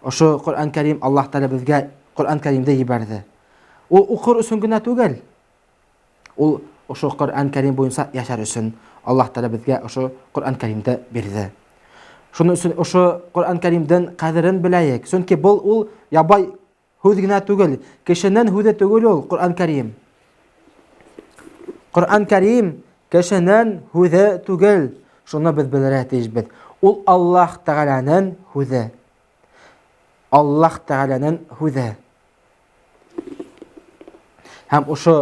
Ошо Ҡөрьән Кәрим Аллаһ Тәгалә беҙгә Ҡөрьән Кәримде ебәрҙе. Ул уҡыр өсөн генә түгел, Ул ошо Коръән Кәрим буйынса яшәр өсөн Аллаһ Тәгалә безгә ошо Коръән Кәримде бирҙе. Шуның өсөн ошо Коръән Кәримдең ҡәҙерен беләйек. Сөнки был ул ябай һүҙ генә түгел, кешенең һүҙе түгел ул Коръән Кәрим. Коръән Кәрим кешенең һүҙе түгел. Шуны без белергә тиешбеҙ. Ул Аллаһ Тәгаләнең һүҙе. Аллаһ Тәгаләнең һүҙе. Һәм ошо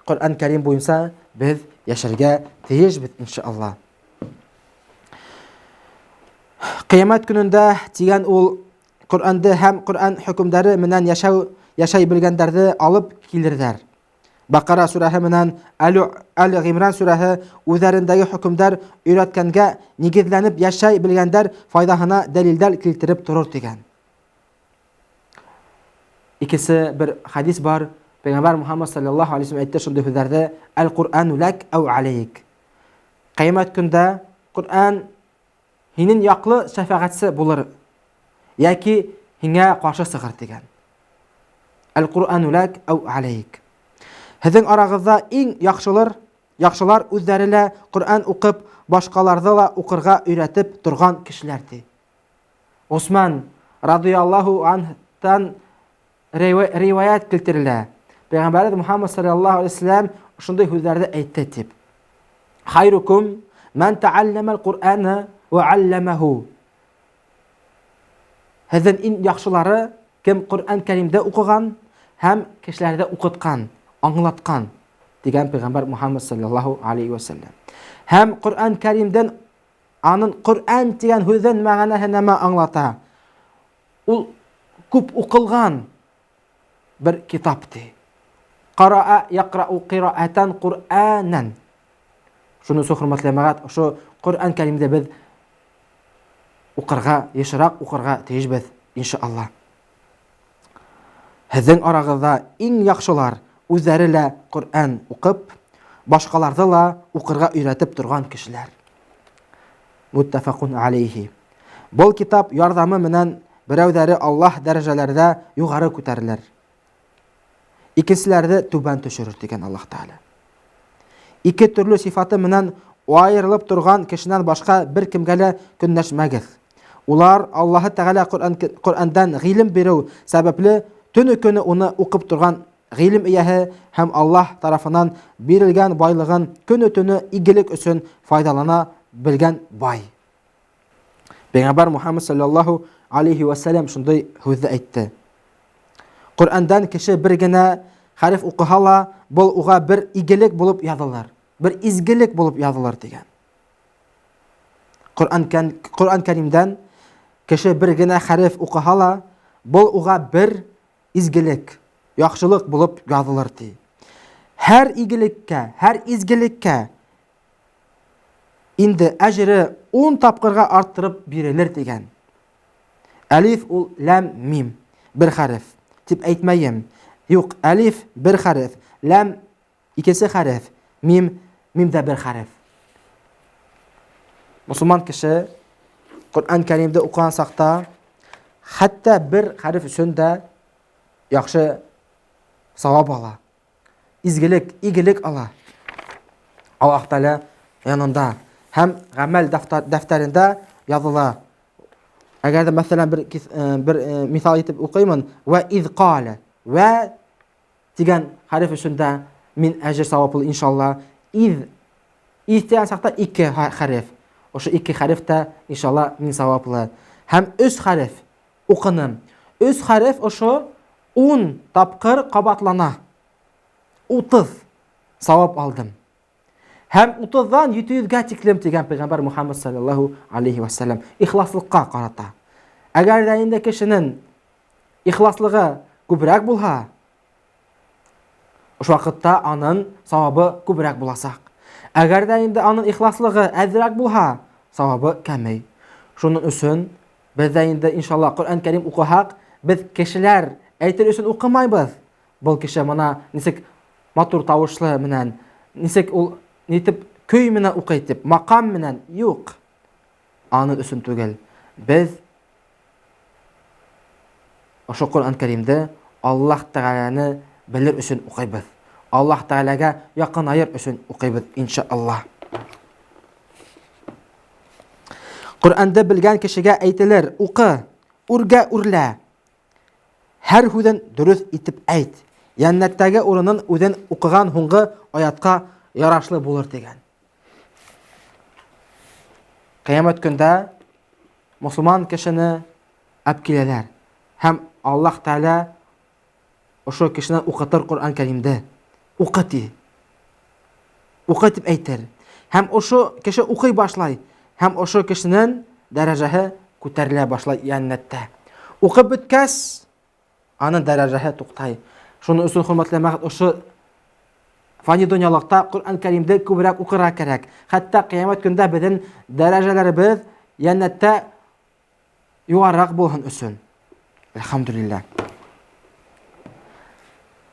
Ҡөрьән Кәрим буйынса беҙ йәшәргә тейешбеҙ, иншалла. Ҡиәмәт көнөндә тигән ул Ҡөрьәнде һәм Ҡөрьән хөкөмдәре менән йәшәү йәшәй белгәндәрҙе алып килерҙәр. Баҡара сүрәһе менән Әл-Ғимран сүрәһе үҙҙәрендәге хөкөмдәр өйрәткәнгә нигеҙләнеп йәшәй белгәндәр файҙаһына дәлилдәр килтереп торор тигән. Икенсе бер хадис бар. Пәйғәмбәр Мухаммад саллаллаху алейхи вәсәлләм әйтте шундый һүҙҙәрҙе: "Әл-Ҡуръану ләк әу алейк". Ҡиәмәт көндә Ҡуръан һинең яҡлы шәфәғәтсе булыр яки һиңә ҡаршы сығыр тигән. Әл-Ҡуръану ләк әу алейк. Һеҙҙең арағыҙҙа иң яҡшылар, яҡшылар үҙҙәре лә Ҡуръан уҡып, башҡаларҙы ла уҡырға өйрәтеп торған кешеләр ти. Усман радыяллаһу анһтан риваят килтерелә. Пәйғәмбәребеҙ Мухаммад саллаллаһу алейһи вәсәлләм шундай һүҙҙәрҙе әйтте тип. Хайрукум ман тааллама ал-Qur'ана ва алламаху. Һеҙҙең иң яҡшылары кем Ҡөрьән Кәримде уҡыған һәм кешеләрҙе уҡытҡан, аңлатҡан тигән пәйғәмбәр Мухаммад саллаллаһу алейһи вәсәлләм. Һәм Ҡөрьән Кәримдән аның Ҡөрьән тигән һүҙҙең мәғәнәһе нәмә аңлата? Ул күп уҡылған бер китап ти. Ҡараа яҡрау ҡираәтән Ҡуръәнән. Шуны өсөн, хөрмәтле йәмәғәт, ошо Ҡөрьән Кәримде беҙ уҡырға, йышыраҡ уҡырға тейешбеҙ, иншалла. Һеҙҙең арағыҙҙа иң яҡшылар үҙҙәре лә Ҡөрьән уҡып, башҡаларҙы ла уҡырға өйрәтеп торған кешеләр. Муттафаҡун алейхи. Был китап ярҙамы менән берәүҙәре Аллаһ дәрәжәләрҙә юғары күтәрелер. Икенселәрҙе түбән төшөрөр тигән Аллаһ Тәғәлә. Ике төрлө сифаты менән айырылып торған кешенән башҡа бер кемгә лә көнләшмәгеҙ. Улар Аллаһы Тәғәлә Ҡөрьәндән ғилем биреү сәбәпле төнө көне уны уҡып торған ғилем эйәһе һәм Аллаһ тарафынан бирелгән байлығын көне-төнө игелек өсөн файҙалана белгән бай. Пәйғәмбәр Мухаммад саллаллаһу алейхи ва сәлләм шундай һүҙҙе әйтте. Ҡөрьәндән кеше бер генә хәреф уҡыһа ла, был уға бер игелек булып яҙылыр, бер изгелек булып яҙылыр тигән. Ҡөрьән Кәримдән кеше бер генә хәреф уҡыһа ла, был уға бер изгелек, яҡшылыҡ булып яҙылыр ти. Һәр игелеккә, һәр изгелеккә инде әжере 10 тапҡырға арттырып бирелер тигән. Әлиф ул ләм мим бер хәреф дип әйтмәйем. Юҡ, әлиф бер хәреф, ләм икенсе хәреф, мим мим дә бер хәреф. Мосолман кеше Ҡөрьән Кәримде уҡыған саҡта хәтта бер хәреф өсөн дә яҡшы сауап ала. Изгелек, игелек ала. Аллаһ Тәгалә янында һәм гамәл дәфтәрендә языла. Әгәр дә мәсәлән бер э, бер э, мисал итеп укыймын, ва из кале ва дигән хәреф өчен дә мин әҗер саваплы иншалла. Из из дигән чакта ике хәреф. Ошо ике хәреф тә иншалла мин саваплы. Һәм өч хәреф укыным. Өч хәреф ошо 10 тапкыр кабатлана. 30 савап алдым. Һәм 30-дан 700-гә тиклем дигән пәйгамбәр Мухаммад саллаллаһу алейхи ва саллям ихласлыкка карата. Әгәр дә инде кешенең ихласлыгы күбрәк булһа, ошо вакытта аның савабы күбрәк буласак. Әгәр дә инде аның ихласлыгы әзрәк булһа, савабы кәмей. Шуның өчен без дә инде иншалла Коръән Кәрим укыһак, без кешеләр әйтер өчен укымайбыз. Был кеше мына нисек матур тавышлы менән, нисек ул нитеп көй менән укый дип, макам менән юк. Аның өчен түгел. Без ошо Коръән Кәримде Аллаһ Тәгаләне белер өчен укыйбыз. Аллаһ Тәгаләгә якынаер өчен укыйбыз, иншаллаһ. Коръәнде белгән кешегә әйтелер, укы, үргә үрлә. Һәр һүҙен дөрөҫ итеп әйт. Йәннәттәге урынын үҙен уҡыған һуңғы аятҡа ярашлы булыр тигән. Ҡиәмәт көндә мосолман кешене әп киләләр. Һәм Аллаһ Тәгалә ошо кешене уҡытыр Ҡөрьән Кәримде. Уҡы ти. Уҡы дип әйтер. Һәм ошо кеше уҡый башлай. Һәм ошо кешенең дәрәжәһе күтәрелә башлай йәннәттә. Уҡып бөткәс, аның дәрәжәһе туҡтай. Шуның өсөн, хөрмәтле җәмәгать, ошо фани донъялыҡта Ҡөрьән Кәримде күберәк уҡырға кәрәк. Хәтта ҡиәмәт көндә беҙҙең дәрәжәләребеҙ йәннәттә юғарыраҡ булһын өсөн. Әлхәмдүлилләһ.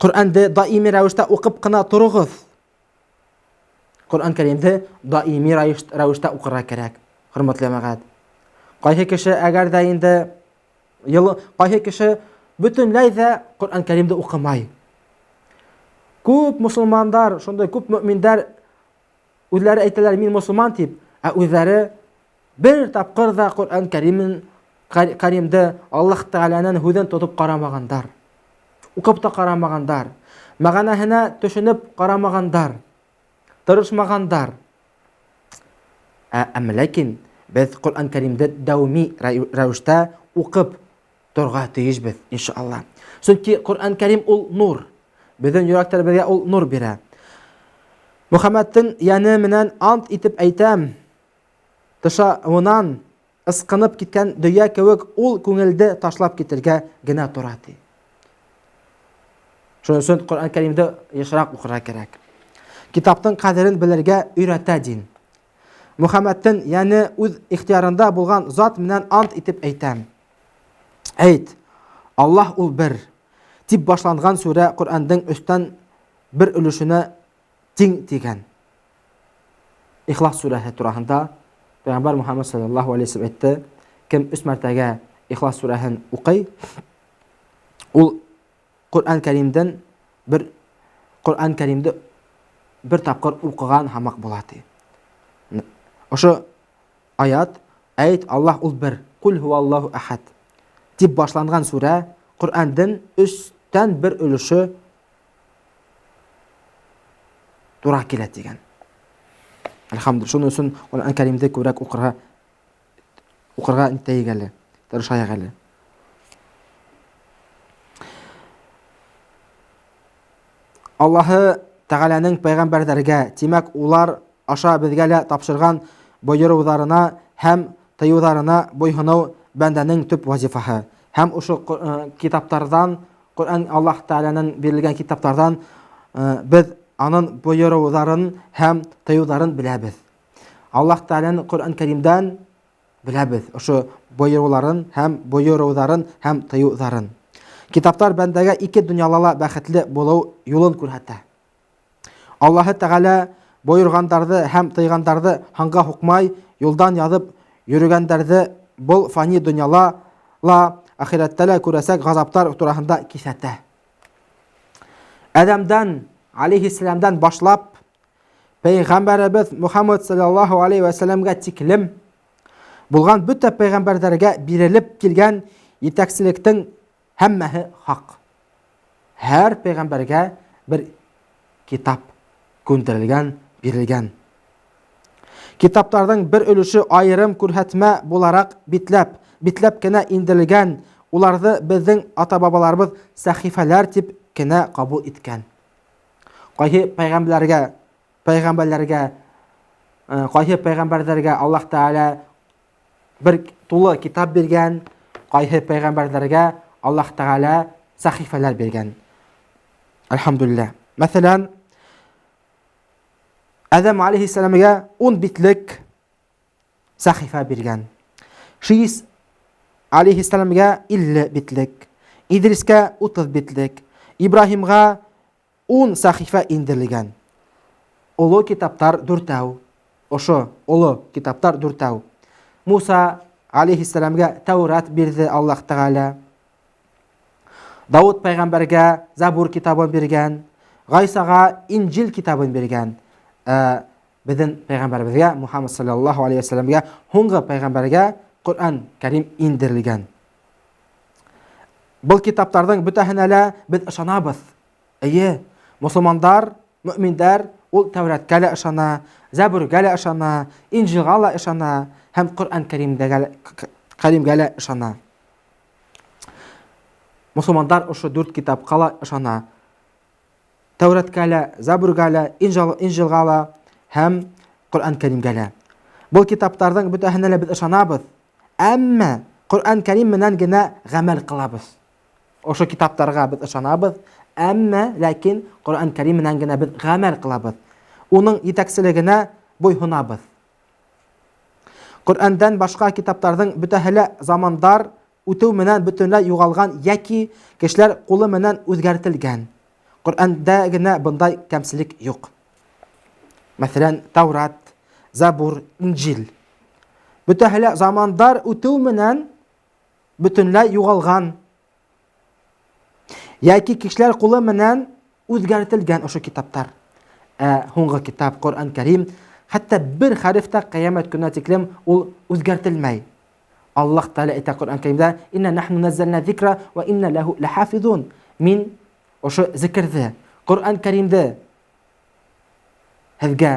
Ҡөрьәнде даими рәүештә уҡып ҡына тороғоҙ. Ҡөрьән Кәримде даими рәүештә уҡырға кәрәк, хөрмәтле җәмәгать. Ҡайһы кеше әгәр дә инде йылы, ҡайһы кеше бөтөнләй ҙә Ҡөрьән Кәримде уҡымай. Күп мосолмандар, шундай күп мөминдәр үзләре әйтәләр, мин мосолман дип, ә үзләре бер тапҡыр ҙа Ҡөрьән Кәримен Кәримде Аллаһ Тәғәләнең һүҙен тотоп ҡарамағандар. Уҡып та ҡарамағандар. Мәғәнәһенә төшөнөп ҡарамағандар. Тырышмағандар. Ә, әммә ләкин беҙ Ҡөрьән Кәримде дәүми рәүештә уҡып торға тейешбеҙ, иншалла. Сөнки Ҡөрьән Кәрим ул нур. Беҙҙең йөрәктәребеҙгә ул нур бирә. Мөхәммәттең йәне менән ант итеп әйтәм, тышауынан ысҡынып киткән дөйә кеүек ул күңелде ташлап китергә генә тора ти. Шуның өсөн Ҡөрьән Кәримде йышыраҡ уҡырға кәрәк. Китаптың ҡәҙерен белергә өйрәтә дин. Мөхәммәттең йәне үҙ ихтыярында булған зат менән ант итеп әйтәм. Әйт, Аллаһ ул бер, дип башланған сүрә Ҡөрьәндең өстән бер өлөшенә тиң тигән. Ихлас сүрәһе тураһында Пәйғәмбәр Мухаммад саллаллаху алейхи вәсәлләм әйтте, кем өс мәртәгә Ихлас сүрәһен укый, ул Ҡөрьән Кәримдән бер Ҡөрьән Кәримде бер тапҡыр уҡыған һамаҡ була ти. Ошо аят әйт Аллаһ ул бер, кул һуаллаһу әхәд дип башланган сүрә Ҡөрьәндең өстән бер өлөшө тура килә дигән. Әлхәмдүлилләһ. Шуның өсөн Ҡөрьән Кәримде күбрәк уҡырға уҡырға итәйек әле, тырышайыҡ әле. Аллаһы Тәгаләнең пәйғәмбәрҙәргә, тимәк, улар аша беҙгә лә тапшырған бойороуҙарына һәм тыйыуҙарына буйһоноу бәндәнең төп вазифаһы. Һәм ошо э, китаптарҙан, Ҡөрьән Аллаһ Тәгаләнән бирелгән китаптарҙан э, беҙ анын бойороуҙарын һәм тыйыуҙарын беләбеҙ. Аллаһ Тәгаләнең Ҡөрьән Кәримдән беләбеҙ ошо бойороуларын һәм бойороуҙарын һәм тыйыуҙарын. Китаптар бәндәгә ике донъяла ла бәхетле булыу юлын күрһәтә. Аллаһы Тәгалә бойорғандарҙы һәм тыйғандарҙы һанға һуҡмай, юлдан яҙып йөрөгәндәрҙе был фани донъяла ла, ахирәттә лә күрәсәк ғазаптар тураһында киҫәтә. Әҙәмдән, алейһиссәләмдән башлап, Пәйғәмбәребеҙ Мөхәммәд саллаллаһу алейһи вә сәләмгә тиклем булған бөтә пәйғәмбәрҙәргә бирелеп килгән етәкселектең һәммәһе хаҡ. Һәр пәйғәмбәргә бер китап күндерелгән, бирелгән. Китаптарҙың бер өлөшө айырым күрһәтмә булараҡ битләп, битләп кенә индерелгән, уларҙы беҙҙең ата-бабаларыбыҙ сәхифәләр тип кенә ҡабул иткән. Кайһы пәйгамбәрләргә, пәйгамбәрләргә, э, кайһы пәйгамбәрләргә Аллаһ Тәгалә бер тулы китап биргән, кайһы пәйгамбәрләргә Аллаһ Тәгалә сәхифәләр биргән. Әлхәмдүлилләһ. Мәсәлән, Адәм алейхиссәламгә 10 битлек сәхифә биргән. Шиис алейхиссәламгә 50 битлек, Идрискә 30 битлек, Ибраһимга 10 сәхифә индерелгән. Олы китаптар дүртәү. Ошо олы китаптар дүртәү. Муса алейхиссәламгә Тәүрат бирде Аллаһ Тәгалә. Дауыт пәйғәмбәргә Забур китабын биргән, Гайсаға Инҗил китабын биргән. Ә Беҙҙең пәйғәмбәребеҙгә Мухаммад саллаллаһу алейхи вәсәләмгә һуңғы пәйғәмбәргә Ҡөрьән Кәрим индерелгән. Был китаптарҙың бөтәһенә лә беҙ ышанабыҙ. Эйе, мосолмандар, мөминдәр ул Тәүрәткә лә ышана, Зәбүргә лә ышана, Инҗилгә лә ышана һәм Ҡөрьән Кәримгә Кәримгә лә ышана. Мосолмандар ошо дүрт китапҡа ла ышана. Тәүрәткә лә, Зәбүргә лә, Инҗилгә лә һәм Ҡөрьән Кәримгә лә. Был китаптарҙың бөтәһенә лә беҙ ышанабыҙ, әммә Ҡөрьән Кәрим менән генә ғәмәл ҡылабыҙ. Ошо китаптарға беҙ ышанабыҙ, әммә ләкин Ҡөрьән Кәрим менән генә беҙ ғәмәл ҡылабыҙ. Уның етәкселегенә буйһонабыҙ. Ҡөрьәндән башҡа китаптарҙың бөтәһе лә замандар үтеү менән бөтөнләй юғалған йәки кешеләр ҡулы менән үҙгәртелгән. Ҡөрьәндә генә бындай кәмселек юҡ. Мәҫәлән, Тәүрат, Забур, Инҗил. Бөтәһе лә замандар үтеү менән бөтөнләй юғалған йәки кешеләр ҡулы менән үҙгәртелгән ошо китаптар. Ә һуңғы китап Ҡөрьән Кәрим хәтта бер хәреф тә ҡиәмәт көнөнә тиклем ул үзгәртелмәй. Аллаһ Тәгалә әйтә Ҡөрьән Кәримдә, "Инна нахну наззална зикра ва инна лаху лахафизун." Мин ошо зикерҙе, Ҡөрьән Кәримде һеҙгә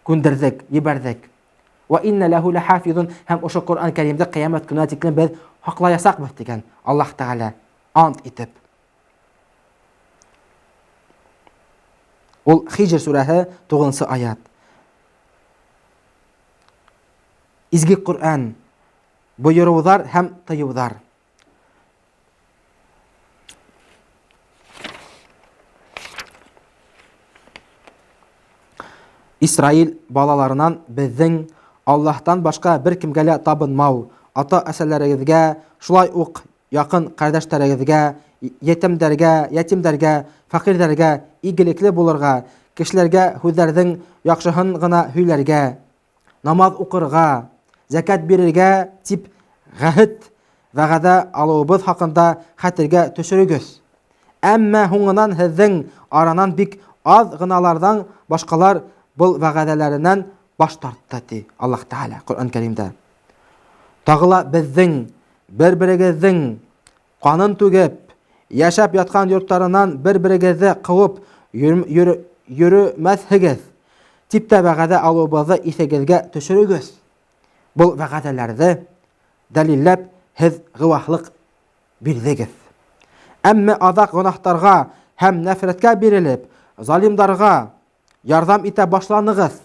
күндерҙек, ебәрҙек. Вә иннә ләһу ләхафизун һәм ошо Ҡөрьән Кәримде ҡиәмәт көнөнә тиклем беҙ һаҡлаясаҡбыҙ тигән Аллаһ Тәғәлә ант итеп. Ул Хиҗр сүрәһе 9 аят. Изге Ҡөрьән бойороуҙар һәм тыйыуҙар. Исраил балаларынан беҙҙең Аллаһтан башҡа бер кемгә лә табынмау, ата-әсәләрегеҙгә, шулай уҡ яҡын ҡәрҙәштәрегеҙгә, етемдәргә, ятимдәргә, фәҡирҙәргә игелекле булырға, кешеләргә һүҙҙәрҙең яҡшыһын ғына һөйләргә, намаҙ уҡырға, зәкәт бирергә дип ғәһет, вәғәҙә алыуыбыҙ хаҡында хәтергә төшөрөгөҙ. Әммә һуңынан һеҙҙең аранан бик аҙ ғыналарҙан башҡалар был вәғәҙәләренән баш тартты, ти Аллаһ Тәғәлә Ҡөрьән Кәримдә. Тағы ла беҙҙең бер-берегеҙҙең Ҡанын түгеп, йәшәп ятҡан йорттарынан бер-берегеҙҙе ҡыуып йөрөмәҫһегеҙ, тип тә вәғәҙә алыуыбыҙҙы иҫегеҙгә төшөрөгөҙ. Был вәғәҙәләрҙе дәлилләп, һеҙ гыуаһлыҡ бирҙегеҙ. Әммә аҙаҡ гонаһтарға һәм нәфрәткә бирелеп, залимдарға ярҙам итә башланығыҙ.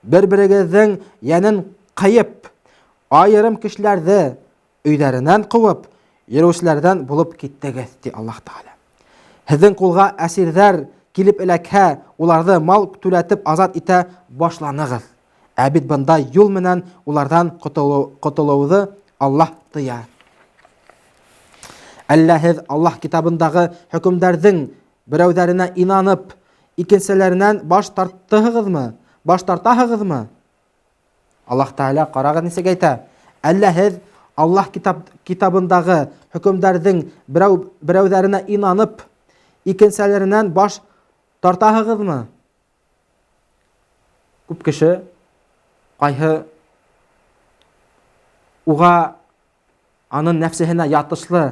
Бер-берегеҙҙең йәнен ҡыйып, айырым кешеләрҙе өйҙәренән ҡыуып, йөрөүселәрҙән булып киттегеҙ, ти Аллаһ Тәғәлә. Һеҙҙең ҡулға әсирҙәр килеп эләкһә, уларҙы мал түләтеп азат итә башланығыҙ. Ә бит бындай юл менән уларҙан ҡотолоуҙы Аллаһ тыя. Әллә һеҙ Аллаһ китабындағы хөкөмдәрҙең берәүҙәренә инанып, икенселәренән баш тарттыһығыҙмы? Баш тартаһығыҙмы? Аллаһ Тәғәлә ҡарағыҙ нисек әйтә? Әллә һеҙ Аллаһ китап, китабындағы хөкөмдәрҙең берәү, берәүҙәренә инанып, икенселәренән баш тартаһығыҙмы? Күп кеше ҡайһы уға анын нәфсеһенә ятышлы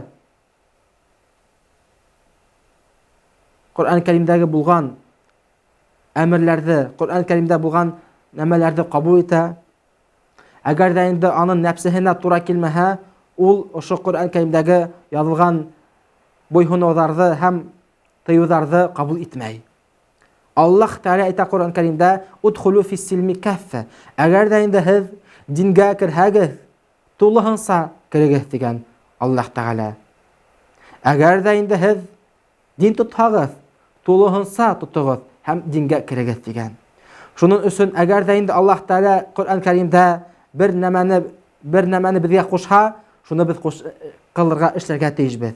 Ҡөрьән Кәримдәге булған әмерләрҙе, Ҡөрьән Кәримдә булған нәмәләрҙе ҡабул итә. Әгәр ҙә инде аның нәфсеһенә тура килмәһә, ул ошо Ҡөрьән Кәримдәге яҙылған буйһоноуҙарҙы һәм тыйыуҙарҙы ҡабул итмәй. Аллаһ Тәғәлә әйтә Ҡөрьән Кәримдә: "Удхулу фис-силми каффа". Әгәр ҙә инде һеҙ дингә керһәгеҙ, тулыһынса керегеҙ тигән Аллаһ Тәғәлә. Әгәр ҙә инде һеҙ дин тотһағыҙ, тулыһынса тотоғоҙ һәм дингә керегеҙ тигән. Шуның өсөн әгәр ҙә инде Аллаһ Тәғәлә Ҡөрьән Кәримдә бер нәмәне бер нәмәне беҙгә ҡушһа, шуны беҙ ҡуш, ҡылырға, эшләргә тейешбеҙ.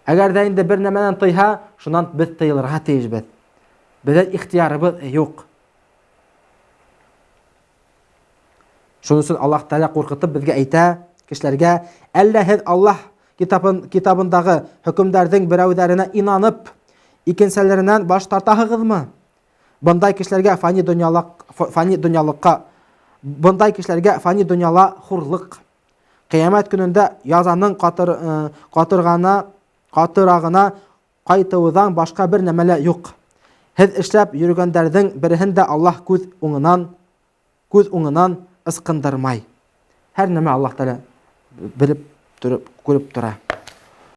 Әгәр ҙә инде бер нәмәнән тыйһа, шунан беҙ тыйылырға тейешбеҙ. Беҙҙең ихтыярыбыҙ юҡ. Шуның өсөн Аллаһ Тәғәлә ҡурҡытып беҙгә әйтә, кешеләргә, әллә һеҙ Аллаһ китабын, китабындағы хөкөмдәрҙең берәүҙәренә инанып, икенселәренән баш тартаһығыҙмы? Бындай кешеләргә фани донъялык, фани донъялыкка, бындай кешеләргә фани донъяла хурлык. Кыямәт көнендә язаның катыр, э, катыргана, катырагына Ҡайтыуҙан башҡа бер нәмә лә юҡ. Һеҙ эшләп йөрөгәндәрҙең береһен дә Аллаһ күҙ уңынан, күҙ уңынан ысҡындырмай. Һәр нәмә Аллаһ Тәгалә белеп торып, күреп тора.